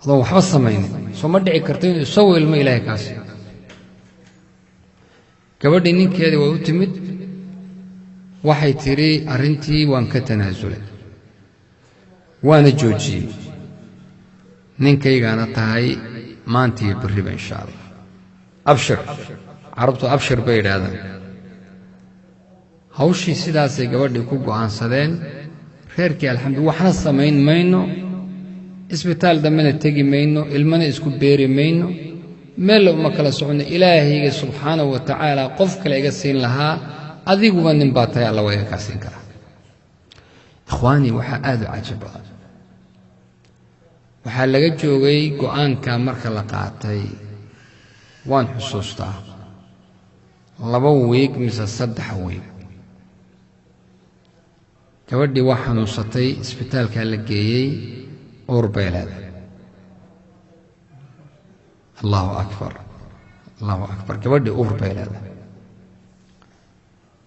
adoon waxba samaynin? Soo ma dhici karto inuu isagoo ilmo Ilaahay kaa siiyo? Gabadhii ninkeedii waa u timid, waxay tidhi arrintii waan ka tanaasulay, waana joojiyey, ninkaygaana tahay maanta iyo berriba insha Allah. Abshir, carabtu abshir bay yidhaahdaan. Hawshii sidaasay gabadhii ku go'aansadeen reerkii. Alxamdu, waxna samayn mayno, isbitaal dambena tegi mayno, ilmana isku beeri mayno, meella uma kala soconno. Ilaahayga subxaanahu wa tacaala qof kale iga siin lahaa, adiguba nin baa tahay, Alla waa iga kaa siin karaa. Ikhwaanii, waxaa aada u cajab badan, waxaa laga joogay go'aanka marka la qaatay, waan xusuustaa, 2 wiig mise 3 wiig, gabadhii waa xanuunsatay, isbitaalkaa la geeyey, uur bay leedahay. Allahu akbar, Allahu akbar! Gabadhii uur bay leedahay.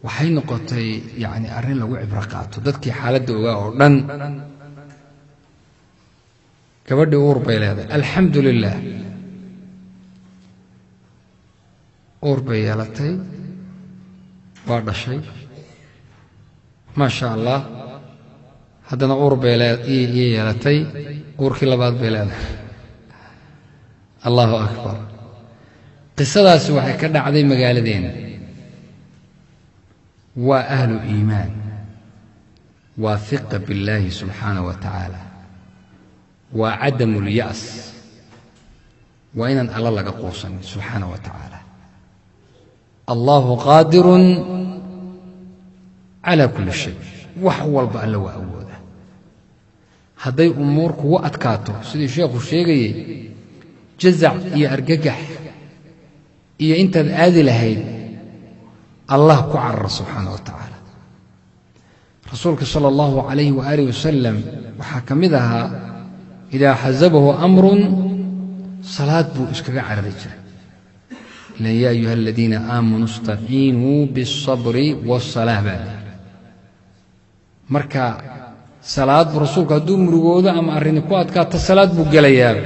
Waxay noqotay yacni arrin lagu cibro qaato dadkii xaaladda ogaa oo dhan. Gabadhii uur bay leedahay, alxamdu lilah, uur bay yeelatay, waa dhashay, maa sha Allah. Haddana uur bay yeelatay, uurkii labaad bay leedahay. Allahu akbar! Qisadaasi waxay ka dhacday magaaladeena. Waa ahlu iimaan, waa hiqa billaahi subxaanahu wa tacaala, waa cadamu lya's, waa inaan Alla laga quusanin subxaanahu wa tacaala. Allahu qaadirun calaa kulli shay, wax walba Alla waa awooda. Hadday umuur kugu adkaato, sidii sheekhu sheegayey, jazac iyo argagax iyo intaad aadi lahayd, Allah ku carara subxaana wa tacaala. Rasuulka sala allahu calayhi waaalih wasalam waxaa ka mid ahaa, idaa xasabahu amrun, salaad buu iskaga carari jiray. Ilan yaa ayuha aladiina aamanuu istaciinuu biاlsabri waاsalaa baa lihi. Marka salaad buu rasuulku hadduu murugoodo ama arrini ku adkaato, salaad buu gelayaaba,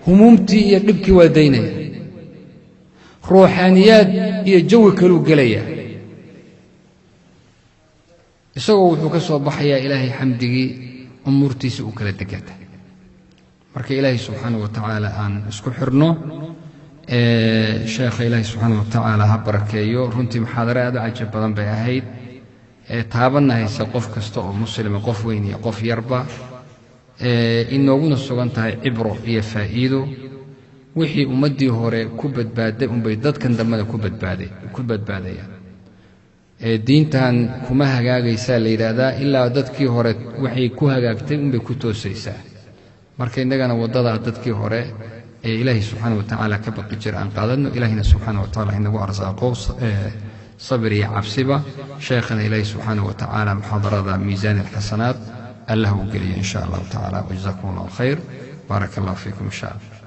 humuumtii iyo dhibkii waa daynaya, ruuxaaniyaad iyo jawi kaluu gelayaa, isagoo wuxuu ka soo baxayaa Ilaahay xamdigii, umuurtiisa uu kala degata. Marka Ilaahay subxaana wa tacaala aan isku xirno. Sheekha Ilaahay subxaana wa tacaala ha barakeeyo. Runtii muxaadaro aad u cajab badan bay ahayd, taabanna hayse qof kasta oo muslima, qof weyn iyo qof yarba, inooguna sugan tahay cibro iyo faa'iido. Wixii ummaddii hore ku badbaaday unbay dadkan dambena ku badbaadayaan. Diintan kuma hagaagaysaa la yidhaahdaa ilaa dadkii hore waxay ku hagaagtay unbay ku toosaysaa. Marka innagana waddadaa dadkii hore ee Ilaahay subxaana wa tacaala ka baqi jira aan qaadano. Ilaahina subxaana wa tacala inagu arsaaqo sabir iyo cabsiba. Sheekhana Ilaahay subxaana wa tacaala muxaadarada miisaan alxasanaat Allah u geliyo in sha Allahu tacala. Wajazakum Allahu khayr, baaraka Allah fiikum insha Allah.